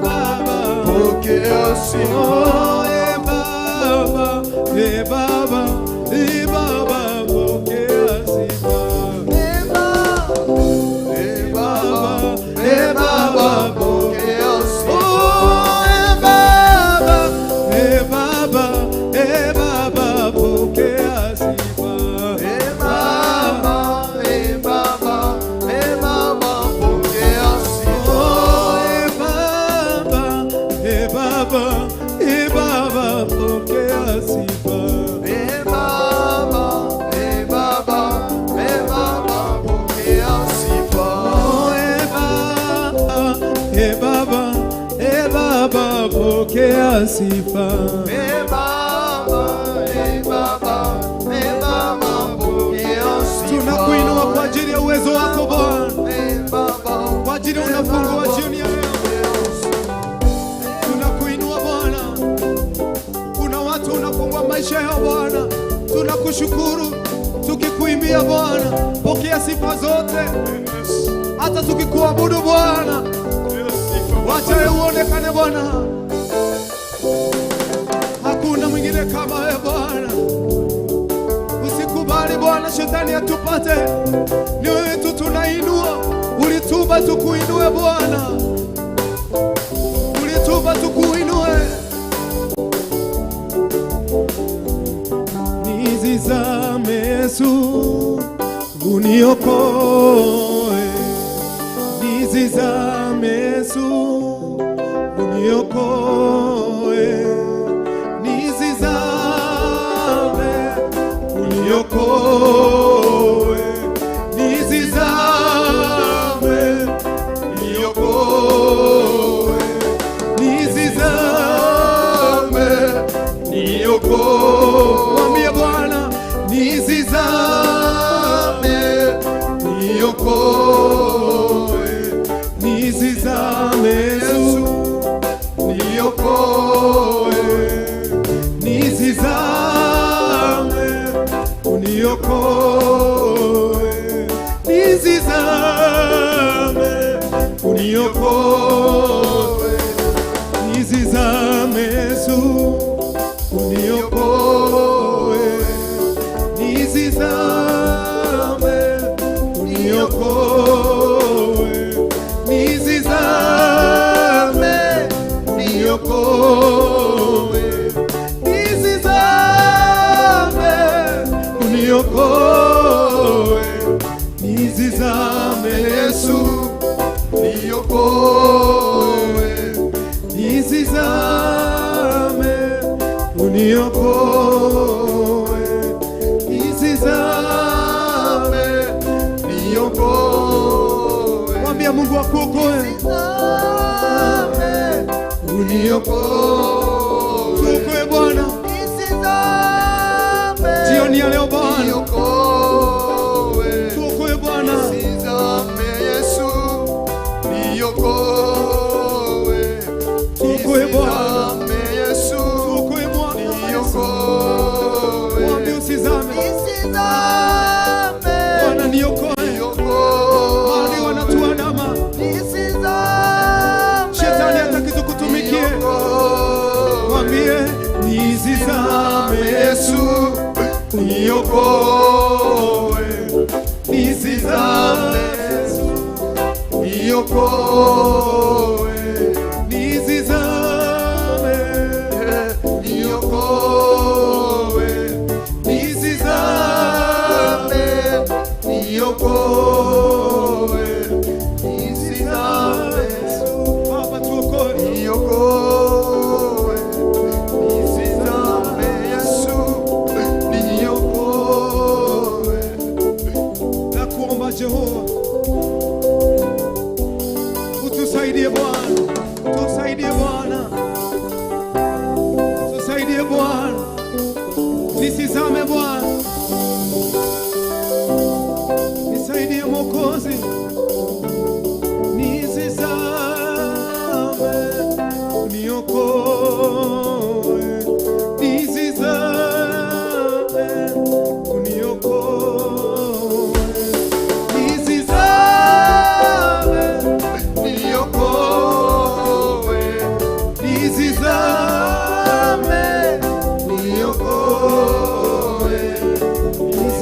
Baba, Pokea sifa. oh e Baba, e Baba, e Baba, pokea sifa. E Baba, E Baba, E Baba, pokea sifa. Oh e Baba, e Baba, e Baba, pokea sifa. E Baba, E Baba, E Baba, pokea sifa. Oh e Baba, e Baba, e Baba, pokea sifa. E Baba, E Baba, E Baba, pokea sifa. Oh, e Baba, e Baba, e Baba, pokea sifa. E Baba, E Baba, E Baba, pokea sifa. Tunakuinua kwa ajili ya uwezo wako Bwana, E Baba, kwa ajili ya unafungu wa jioni ya leo. Tunakuinua Bwana, kuna watu unafungua maisha yao Bwana, tunakushukuru tukikuimbia Bwana, pokea sifa zote, hata tukikuabudu Bwana, wacha wewe uonekane Bwana. Hakuna mwingine kama wewe Bwana. Usikubali Bwana shetani atupate, ni wewe tu tunainua. Ulituba tukuinue Bwana, ulituba tukuinue. Nizizame Yesu uniokoe, nizizame Yesu uniokoe, nizizame uniokoe, nizizame uniokoe, nizizame niokoe. Mwambie Bwana nizizame niokoe, nizizame Yesu niokoe, nizizame uniokoe, nizizame uniokoe, nizizame Yesu uniokoe, nizizame uniokoe, nizizame uniokoe, nizizame uniokoe, nizizame Yesu Niokoe, nizizame uniokoe, Uniokoe, nisizame, Niokoe. Mwambie Mungu akuokoe. Nisizame, uniokoe. Tuokoe Bwana. Nisizame, Jioni ya leo Bwana. Niokoe. Tuokoe Bwana. Nisizame Yesu, niokoe. Tuokoe Bwana. Nisizame Yesu, Tuokoe Bwana. niokoe. Mwambie usizame. Nisizame, Bwana niokoe. niokoe. Maadui wanatuandama. Nisizame, Shetani hataki tukutumikie. niokoe. Mwambie nisizame Yesu, niokoe. Nisizame Yesu, niokoe. Nisizame, Niokoe. Nisizame, Niokoe. Nisizame, Baba tuokoe. niokoe. Nisizame Yesu, niokoe. Na kuomba Jehova utusaidie Bwana, tusaidie Bwana, tusaidie Bwana, nisizame Bwana, nisaidie Mwokozi, nisizame, uniokoe, nisizame, uniokoe, nisizame, Niokoe. nisizame, Niokoe.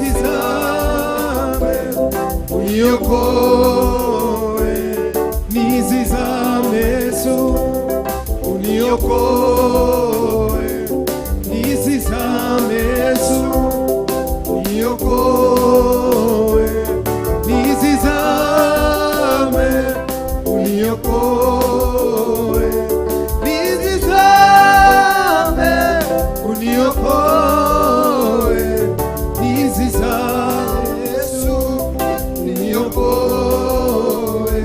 nisizame, uniokoe, nisizame Yesu, uniokoe, nisizame Yesu, uniokoe, nisizame, uniokoe, nisizame, uniokoe, nisizame Yesu, niokoe.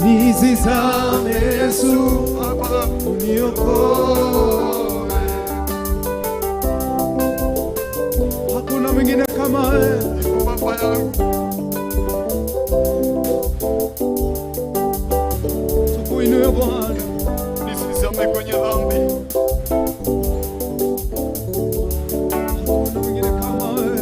nisizame Yesu, Baba, uniokoe. Hakuna mwingine kama wewe. Baba yangu, Tukuinue Bwana, nisizame kwenye dhambi. hakuna mwingine kama wewe.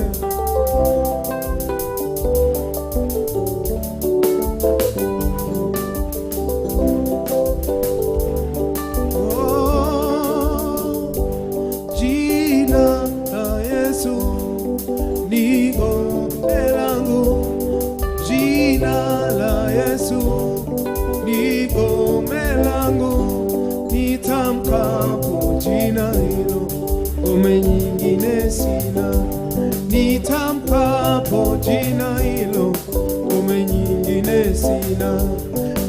Oh, jina la Yesu ni ngome langu, jina la Yesu ni ngome langu, nitamkapo jina hilo, ngome nyingine sina. Nitamkapo jina hilo, ngome nyingine sina.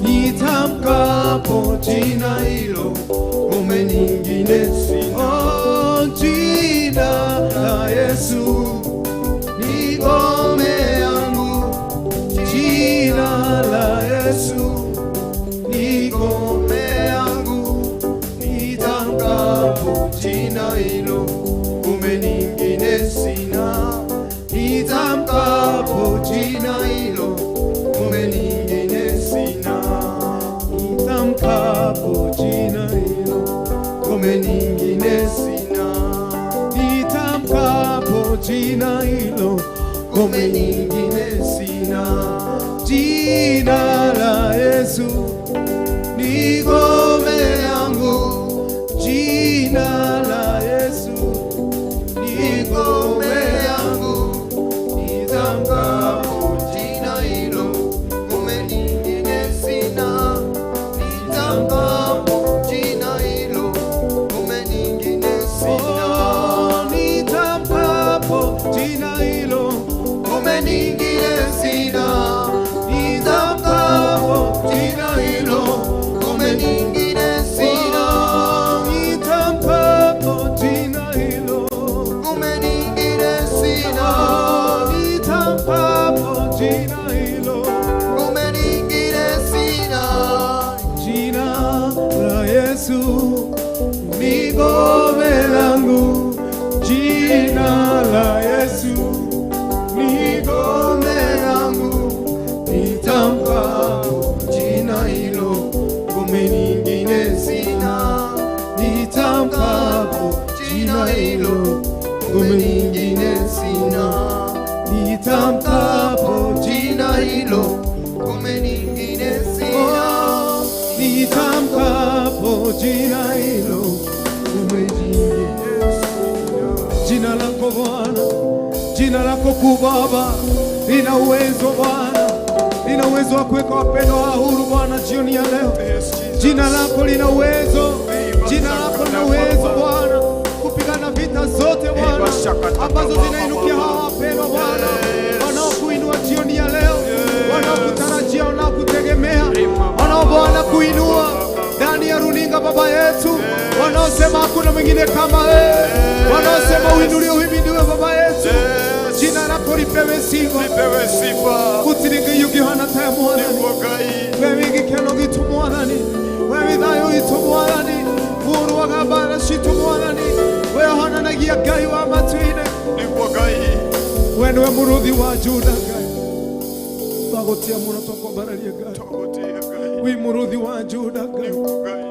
Nitamkapo jina hilo, ngome nyingine sina. Oh, jina la Yesu ni ngome yangu, jina la Yesu ni ngome yangu, nitamkapo jina hilo, ngome nyingine sina. Nitamkapo jina hilo, ngome nyingine sina. Nitamkapo jina hilo, ngome nyingine sina. Nitamkapo jina hilo, ngome nyingine sina. Jina la Yesu ni ngome yangu, jina la Yesu ni ngome yangu, Nitamkapo jina hilo, ngome nyingine sina. Nitamkapo jina hilo, ngome nyingine sina. Oh, nitamkapo jina hilo, Ngome nyingine sina. nitamkapo Jina hilo, ngome nyingine sina. Ni ngome langu, jina la Yesu ni ngome langu, nitamkapo jina hilo, ngome nyingine sina. Nitamkapo jina hilo, ngome nyingine sina. Nitamkapo jina hilo, ngome nyingine sina. Oh, nitamkapo jina hilo, ngome nyingine sina. Jina lako Bwana, jina lako kuu Baba, lina uwezo Bwana, lina uwezo wa kuweka wapendwa wa huru Bwana jioni ya leo. Yes, Jesus. Jina lako lina uwezo, jina lako lina uwezo Bwana kupigana vita zote Bwana ambazo zinainukia hawa wapendwa Bwana wanaokuinua jioni ya leo, wanaokutarajia, wanaokutegemea, wanao Bwana kuinua ndani ya runinga Baba yetu, wanaosema hakuna mwingine kama wewe, wanaosema uinuliwe, uhimidiwe Baba yetu. Jina lako lipewe sifa, Lipewe sifa. gũtirĩ Ngai ũngĩhana tawe Mwathani. Nĩguo Ngai. We wĩ gĩkeno gitũ Mwathani, we wĩ thayũ witũ Mwathani, ũrũaga mbara citũ Mwathani, we ũhonanagia Ngai wa matu-inĩ, Nĩguo Ngai. we nĩwe mũrũthi wa Juda Ngai. Twagũtĩa mũno, twakwambararia Ngai, Tũgũtĩĩa Ngai. wĩ mũrũthi wa Juda Ngai, Nĩguo Ngai.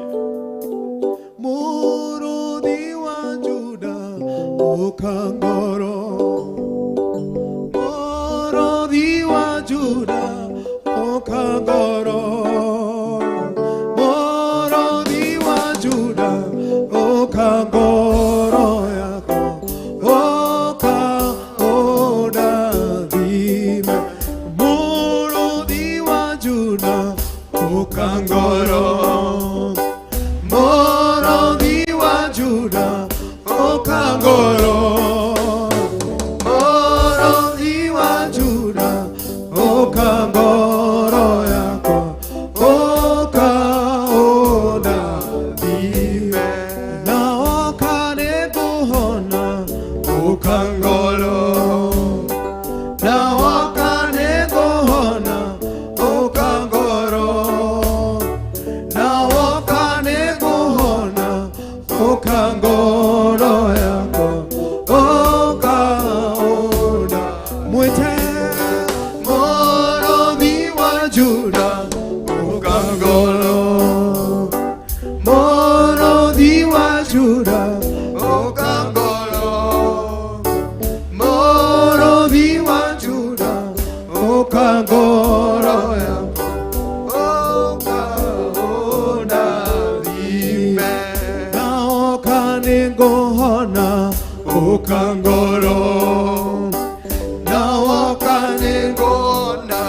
mũrũthi wa Juda ũka ngoro, mũrũthi wa Juda ũka ngoro, mũrũthi wa Juda ũka ngoro yakwa, ũka ũndathime, mũrũthi wa Juda ũka ngoro, mũrũthi wa Juda ũka ngoro, mũrũthi wa Juda ũka ngoro yakwa, ũka ũndathime, na woka nĩngũhona, ũka ngoro, na woka nĩngũhona, ũka ngoro, na woka nĩngũhona, ũka ngoro yakwa, ũka ũnda mwĩte mũrũthi wa Juda ũka ngoro, mũrũthi wa Juda ũka ngoro, mũrũthi wa Juda ũka ngoro yakwa, ũka ũndathime, na woka nĩngũhona, ũka ngoro, na woka nĩngũhona,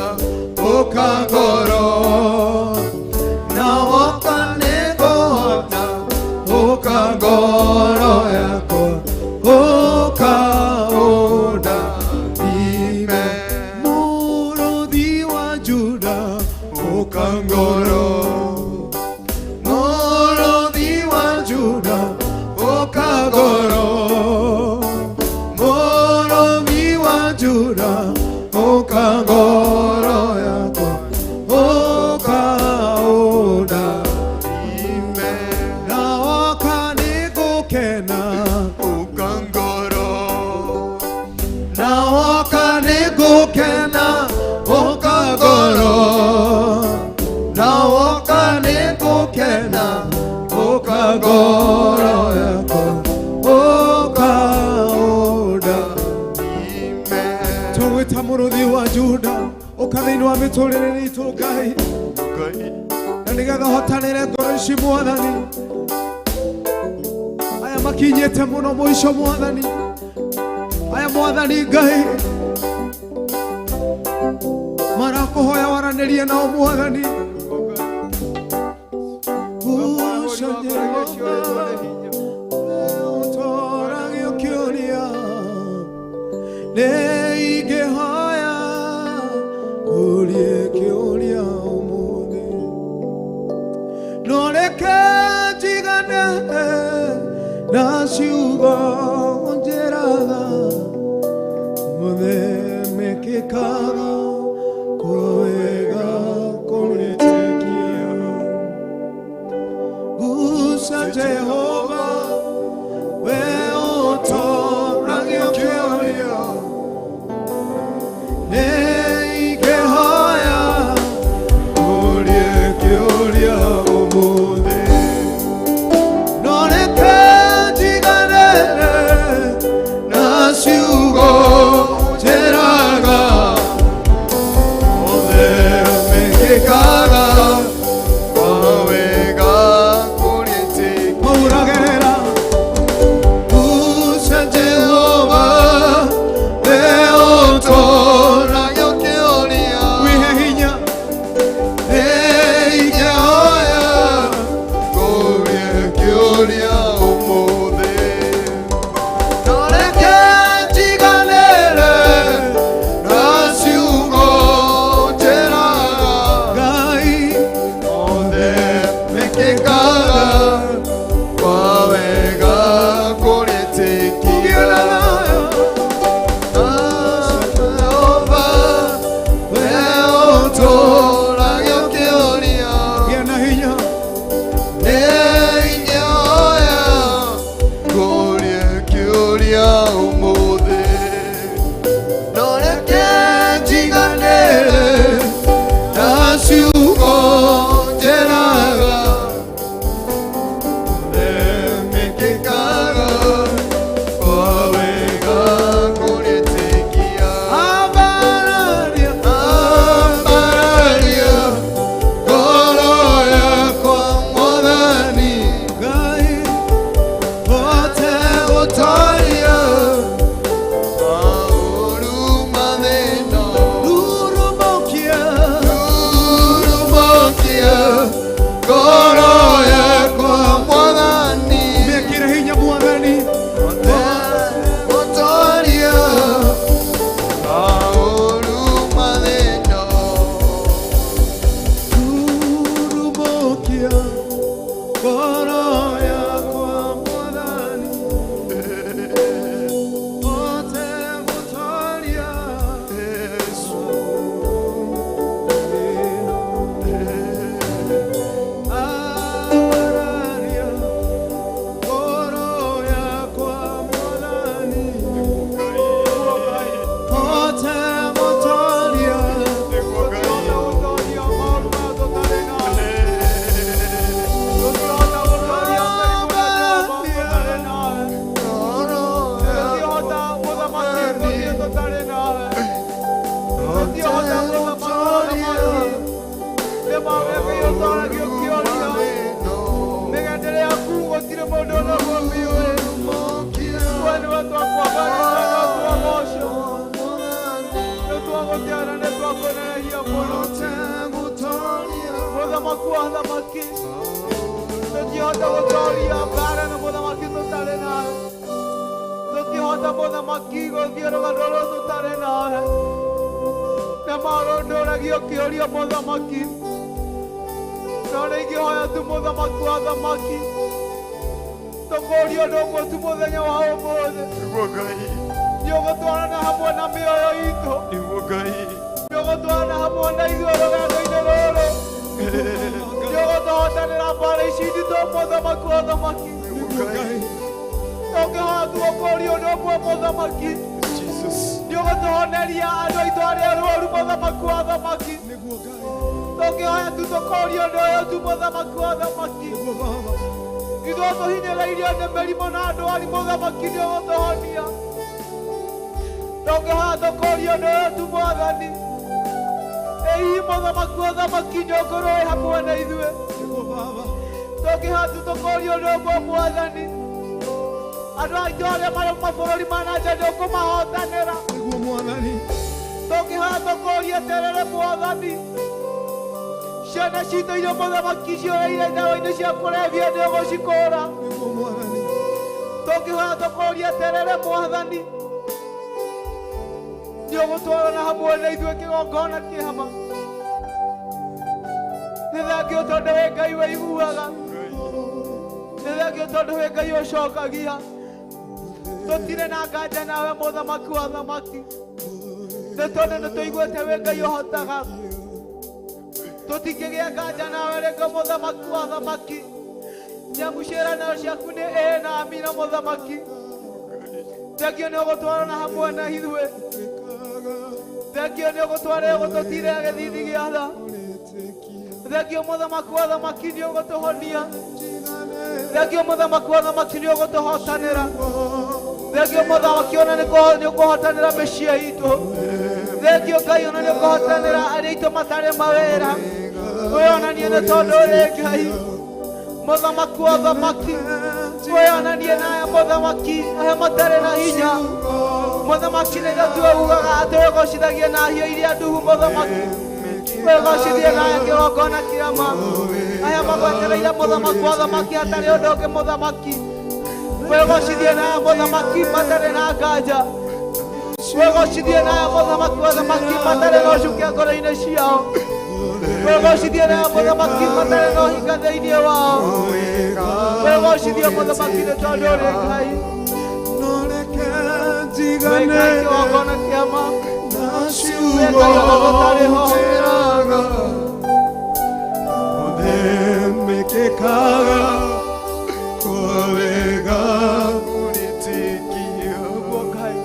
ũka ngoro, na woka nĩngũhona, ũka ngoro yakwa, ũka ũndathime, mũrũthi wa Juda ũka ngoro, mũrũthi wa Juda ũka ngoro, mũrũthi wa Juda ũka ngoro yakwa, ũka ũndathime, na woka nĩngũkena, Ũka ngoro. na woka nĩngũkena, ũka ngoro, na woka nĩngũkena, ũka ngoro yakwa, ũka ũndathime. Tũgwĩta mũrũthi wa Juda ũka thĩinĩ wa mĩtũrĩre itũ Ngai, Ngai. na nĩgetha ũhotanĩre ngoro ici Mwathani, aya makinyĩte mũno mũico Mwathani, aya Mwathani Ngai marakũhoya waranĩrie nao Mwathani. Guca Jehova, ũtoragio kĩũria, nĩ ingĩhoya ngũrie kĩũria ũmũthĩ, no reke njigane na ciugo njĩraga mothe mekĩkaga kwega kũrĩtĩkia. Guca Jehova, Mũthamaki wa athamaki, tũtingĩhota gũtooria mbara na mũthamaki tũtarĩ nawe. Tũtingĩhota mũthamaki gũthiĩ rũgendo rũrũ tũtarĩ nawe. Nĩ marũndũragio kĩũria mũthamaki, no nĩ ingĩhoya tu mũthamaki wa athamaki, tũkũũria ũndũ ũmwe tu mũthenya wa ũmũthĩ. Nĩguo Ngai. Nĩ ũgũtwarana hamwe na mĩoyo itũ. Nĩguo Ngai. Nĩ ũgũtwarana hamwe na ithuĩ rũgendo-inĩ rũrũ. Nĩ ũgũtũhotanĩra mbara ici nditũ mũthamaki wa athamaki. Nĩguo Ngai. Tũngĩhoya tu gũkũũria ũndũ ũmwe mũthamaki, Jesus. nĩ ũgũtũhoneria andũ aitũ arĩa arwaru mũthamaki wa athamaki. Nĩguo Ngai. Tũngĩhoya tu tũkũũria ũndũ ũyũ tu mũthamaki wa athamaki, Nĩguo Baba. ithuĩ tũhinyĩrĩirio nĩ mĩrimũ na ndwari mũthamaki nĩ ũgũtũhonia. Tũngĩhoya tũkũũria ũndũ ũyũ tu mwathani, ĩhihi mũthamaki wa athamaki nĩ ũkorwo wĩ hamwe na ithuĩ. Nĩguo Baba. Tũngĩhoya tu tũkũũria ũndũ ũmwe mwathani, andũ aitũ arĩa marĩ mabũrũri ma na nja nĩ ũkũmahotanĩra. Nĩguo Mwathani. Tũngĩhoya tũkũũria terere mwathani, ciana citũ iria mũthamaki ciũrĩire ndawa-inĩ cia kũrebia nĩ ũgũcikũra. Nĩguo Mwathani. Tũngĩhoya tũkũũria terere mwathani, nĩ ũgũtwarana hamwe na ithuĩ kĩgongona kĩama. Nĩ thengio tondũ wĩ Ngai wĩiguaga, nĩ thengio tondũ wĩ Ngai ũcokagia. Tũtirĩ na nganja nawe mũthamaki wa athamaki, nĩ tondũ nĩ tũiguĩte wĩ Ngai ũhotaga. Tũtingĩgĩa nganja nawe rĩngĩ mũthamaki wa athamaki, nĩamu ciĩranĩro ciaku nĩ ĩĩ na amina mũthamaki. Thengio nĩ ũgũtwarana hamwe na ithuĩ. Thengio nĩ ũgũtwara ũgũtũtirĩra gĩthithi gĩa tha. Thengio mũthamaki wa athamaki nĩ ũgũtũhonia. Thengio mũthamaki wa athamaki nĩ ũgũtũhotanĩra. Thengio mũthamaki ona nĩ ũkũhotanĩra mĩciĩ itũ. Thengio Ngai ona nĩ ũkũhotanĩra arĩa aitũ matarĩ mawĩra. Wĩonanie nĩ tondũ ũrĩ Ngai mũthamaki wa athamaki. Wĩonanie na aya mũthamaki aya matarĩ na hinya. Mũthamaki nĩ gatue ugaga atĩ wĩgocithagie na hiũ iria nduhu mũthamaki. Wĩgocithie na aya kĩgongona kĩama. Aya magwetereire mũthamaki wa athamaki hatarĩ ũndũ ũngĩ mũthamaki. Wĩgocithie na aya mũthamaki matarĩ na nganja. Wĩgocithie na aya mũthamaki wa athamaki matarĩ na ũcuke ngoro-inĩ ciao. Wĩgocithie na aya mũthamaki matarĩ na ũhinga thĩinĩ wao. Wĩgocithie mũthamaki nĩ tondũ ũrĩ Ngai. Wĩ Ngai kĩgongona kĩama. Wĩ Ngai ona gũtarĩ ho. Nĩguo Ngai.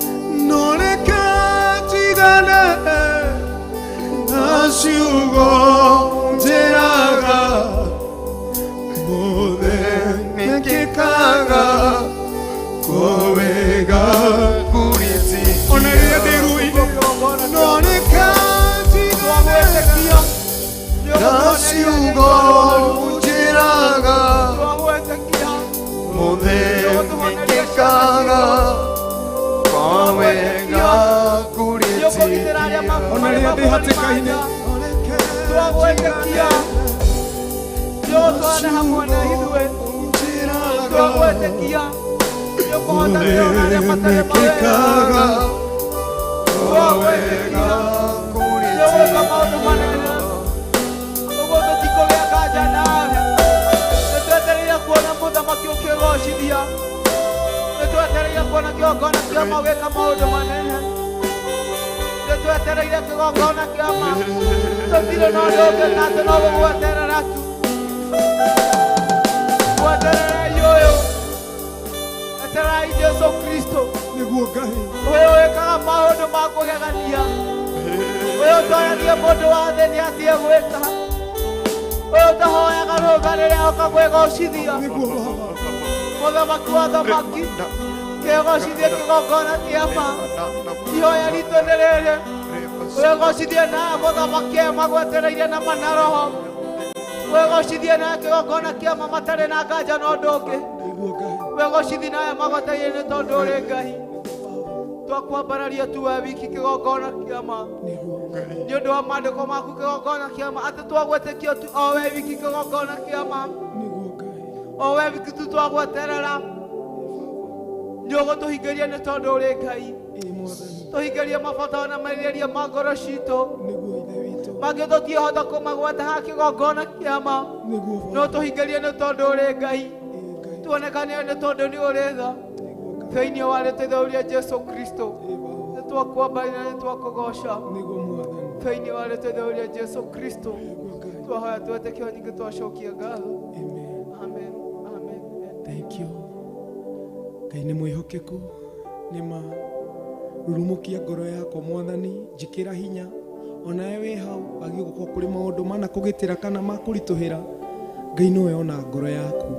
Nĩguo kĩgongona Twagwĩtĩkia. Nĩ ũgũtuoneria Ciugo njĩraga Twagwĩtĩkia. mũthemekĩkaga kwa wega Nĩ ũkũgitĩra arĩa Ona rĩrĩa ndĩ hatĩka-inĩ. Twagwĩtĩkia. Nĩ ũgũtwarana hamwe na ithuĩ. Twagwĩtĩkia. Nĩ ũkũhotanĩra ona arĩa matarĩ mawĩra. Twagwĩtĩkia. Nĩ ũgwĩka maũndũ manene. Ũguo tũtikũgĩa nganja nawe. Nĩ twetereire kuona mũthamaki ũkĩgocithia. Nĩ twetereire kuona kĩgongona kĩama ũgĩka maũndũ manene. Nĩ twetereire kĩgongona kĩama. Tũtirĩ na ũndũ ũngĩ na atĩ no gũgweterera tu. Gwetererai ũyũ. Etererai Jesũ Kristo. Nĩguo Ngai. Ũyũ wĩkaga maũndũ ma kũgegania. Ũyũ ũtoragia mũndũ wa thĩ nĩ atige gwĩka. Ũyũ ũtahoyaga rũtha rĩrĩa oka kwĩgocithia. Nĩguo Baba. Mũthamaki wa athamaki, kĩgocithie kĩgongona kĩama. Ihoya ritũ nĩ rĩrĩ, wĩgocithie na aya mũthamaki aya magwetereire na ma na roho. Wĩgocithie na aya kĩgongona kĩama matarĩ na nganja na ũndũ ũngĩ. Nĩguo Ngai. Wĩgocithie na aya magwetereire nĩ tondũ ũrĩ Ngai. Twakwambararia tu we wiki kĩgongona kĩama nĩ ũndũ wa maandĩko maku kĩgongona kĩama atĩ twagwĩtĩkia tu o we wiki kĩgongona kĩama o we wiki tu twagweterera nĩ ũgũtũhingĩria nĩ tondũ ũrĩ Ngai tũhingĩrie mabata na merirĩria ma ngoro citũ mangĩ tũtiĩhota kũmagweta haha kĩgongona kĩama no tũhingĩrie nĩ tondũ ũrĩ Ngai tuonekane nĩ tondũ nĩ ũrĩ tha thĩinĩ wa rĩtwa rĩa Jesu Kristo nĩ twakwambaria na nĩ twakũgoca thĩinĩ wa rĩtwa rĩa Jesu Kristo twahoya twetĩkio nyingĩ twacokia ngatho. Amen. Amen. Thank you. Ngai nĩ mwĩhokeku nĩ ma rurumukia ngoro yakwa mwathani njĩkĩra hinya onawe wĩ hau agĩgũkorwo kũrĩ maũndũ mana kũgitĩra kana makũritũhĩra Ngai nowe ona ngoro yaku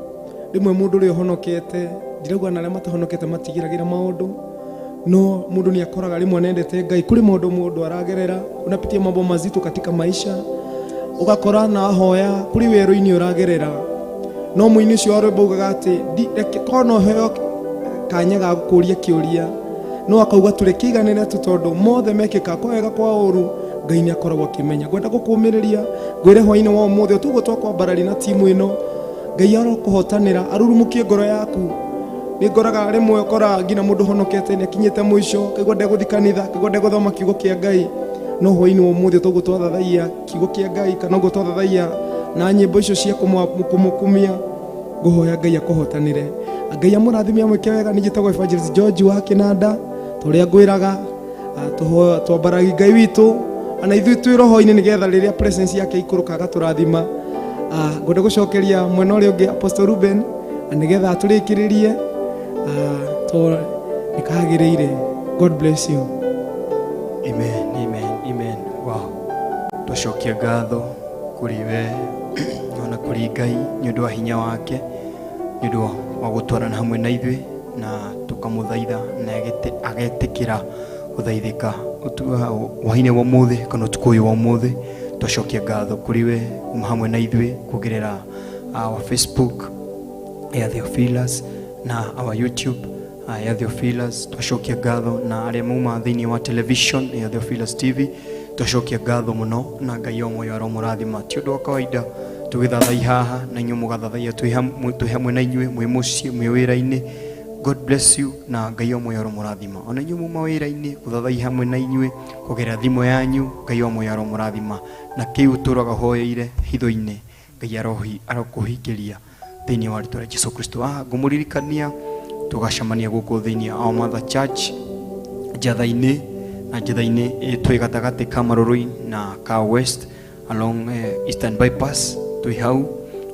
rĩmwe mũndũ ũrĩa ũhonokete ndirauga na arĩa matahonokete matigĩragĩra maũndũ no mũndũ nĩ akoraga rĩmwe nendete Ngai kũrĩ maũndũ mũndũ aragerera unapitia mambo mazito katika maisha ũgakora na ahoya kũrĩ werũ-inĩ ũragerera no mũini ũcio wa rwĩmbo augaga atĩ reke korwo no heo kanya ga gũkũria kĩũria no akauga tũrĩkĩiganĩre tu tondũ mothe mekĩka kwa wega kwa ũru Ngai nĩ akoragwo akĩmenya ngwenda gũkũmĩrĩria ngwĩre hwainĩ wa ũmũthĩ ũtuguo twakwambararia na timu ĩno Ngai arokũhotanĩra arurumukie ngoro yaku nĩ ngoraga rĩmwe ũkora nginya mũndũ ũhonokete nĩ akinyĩte mũico kaigua ndegũthiĩ kanitha kaigua ndegũthoma kiugo kĩa Ngai no hwainĩ wa ũmũthĩ toguo twathathaia kiugo kĩa Ngai kana ũguo twathathaia na nyĩmbo icio cia kũmũkumia ngũhoya Ngai akũhotanĩre Ngai amũrathime amwĩke wega nĩ njĩtagwo Evangelist George wa Kĩnanda tũrĩa ngwĩraga twambaragia Ngai witũ ana ithuĩ twĩ roho-inĩ nĩgetha rĩrĩa presence yake ikũrũka agatũrathima ngwenda gũcokeria mwena ũrĩa ũngĩ Apostle Ruben nĩgetha atũrĩkĩrĩrie to nĩkagĩrĩire. God bless you. Amen, amen, amen. Wow. Twacokia ngatho kũrĩ we ona kũrĩ Ngai nĩ ũndũ wa hinya wake nĩ ũndũ wa gũtwarana hamwe na ithuĩ na tũkamũthaitha na agetĩkĩra gũthaithĩka hwainĩ wa ũmũthĩ kana ũtukũ ũyũ wa ũmũthĩ twacokia ngatho kũrĩ we kuma hamwe na ithuĩ kũgerera our Facebook ya Theophilus na our YouTube ya Theophilus twacokia ngatho na arĩa mauma thĩinĩ wa television ya Theophilus TV twacokia ngatho mũno na Ngai o moyo aromũrathima ti ũndũ wa kawaida tũgĩthathai haha na inyuĩ mũgathathaia twĩ hamwe na inyuĩ mwĩ mũciĩ mwĩ wĩra-inĩ. God bless you na Ngai o moyo aromũrathima ona inyuĩ muma wĩra-inĩ gũthathai hamwe na inyuĩ kũgerera thimũ yanyu Ngai o moyo aromũrathima na kĩu ũtũraga ũhoyeire hitho-inĩ Ngai arokũhingĩria thĩinĩ wa rĩtwa rĩa Jesu Kristo. Ngũmũririkania tũgacemania gũkũ thĩinĩ wa Our Mother Church Njatha-inĩ na Njatha-inĩ twĩ gatagatĩ ka Marũrũi na ka West along Eastern Bypass twĩ hau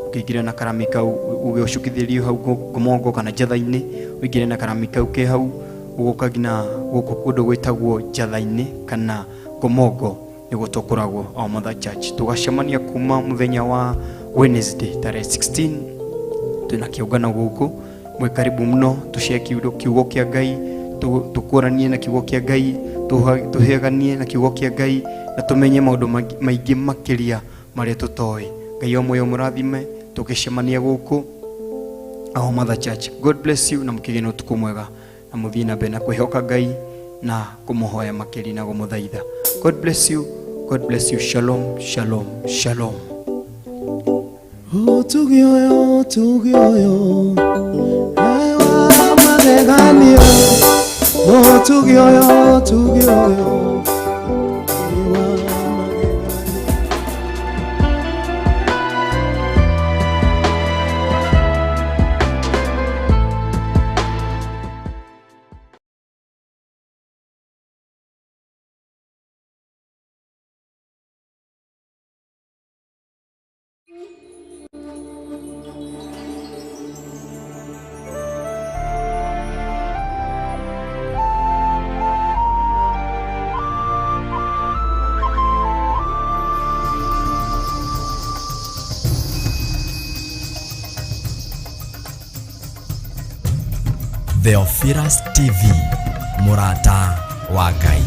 ũkĩingĩra na karami kau uge ũcukithĩrio hau Ngomongo kana Njatha-inĩ ũingĩre na karami kau ke hau ũgũka nginya gũkũ kũndũ gwĩtagwo Njatha-inĩ kana Ngomongo nĩguo tũkoragwo Our Mother Church. Tũgacemania kuma mũthenya wa Wednesday tarehe 16 twĩna kĩũngano gũkũ mwĩ karibu mũno tũshare kiugo kĩa Ngai tũkũranie na kiugo kĩa Ngai tũheganie na kiugo kĩa Ngai na tũmenye maũndũ maingĩ makĩria marĩa tũtoĩ. Ngai o moyo mũrathime tũgĩcemania gũkũ Our Mother Church. God bless you na mũkĩgĩe na ũtukũ mwega na mũthiĩ na mbere na kwĩhoka Ngai na kũmũhoya makĩria na kũmũthaitha. God bless you. God bless you. Shalom, shalom, shalom. Ũtugi ũyũ, ũtugi ũyũ, nĩ wa magegania. Ũtugi ũyũ, ũtugi ũyũ, nĩ wa magegania. Theophilus TV, Murata wa Ngai.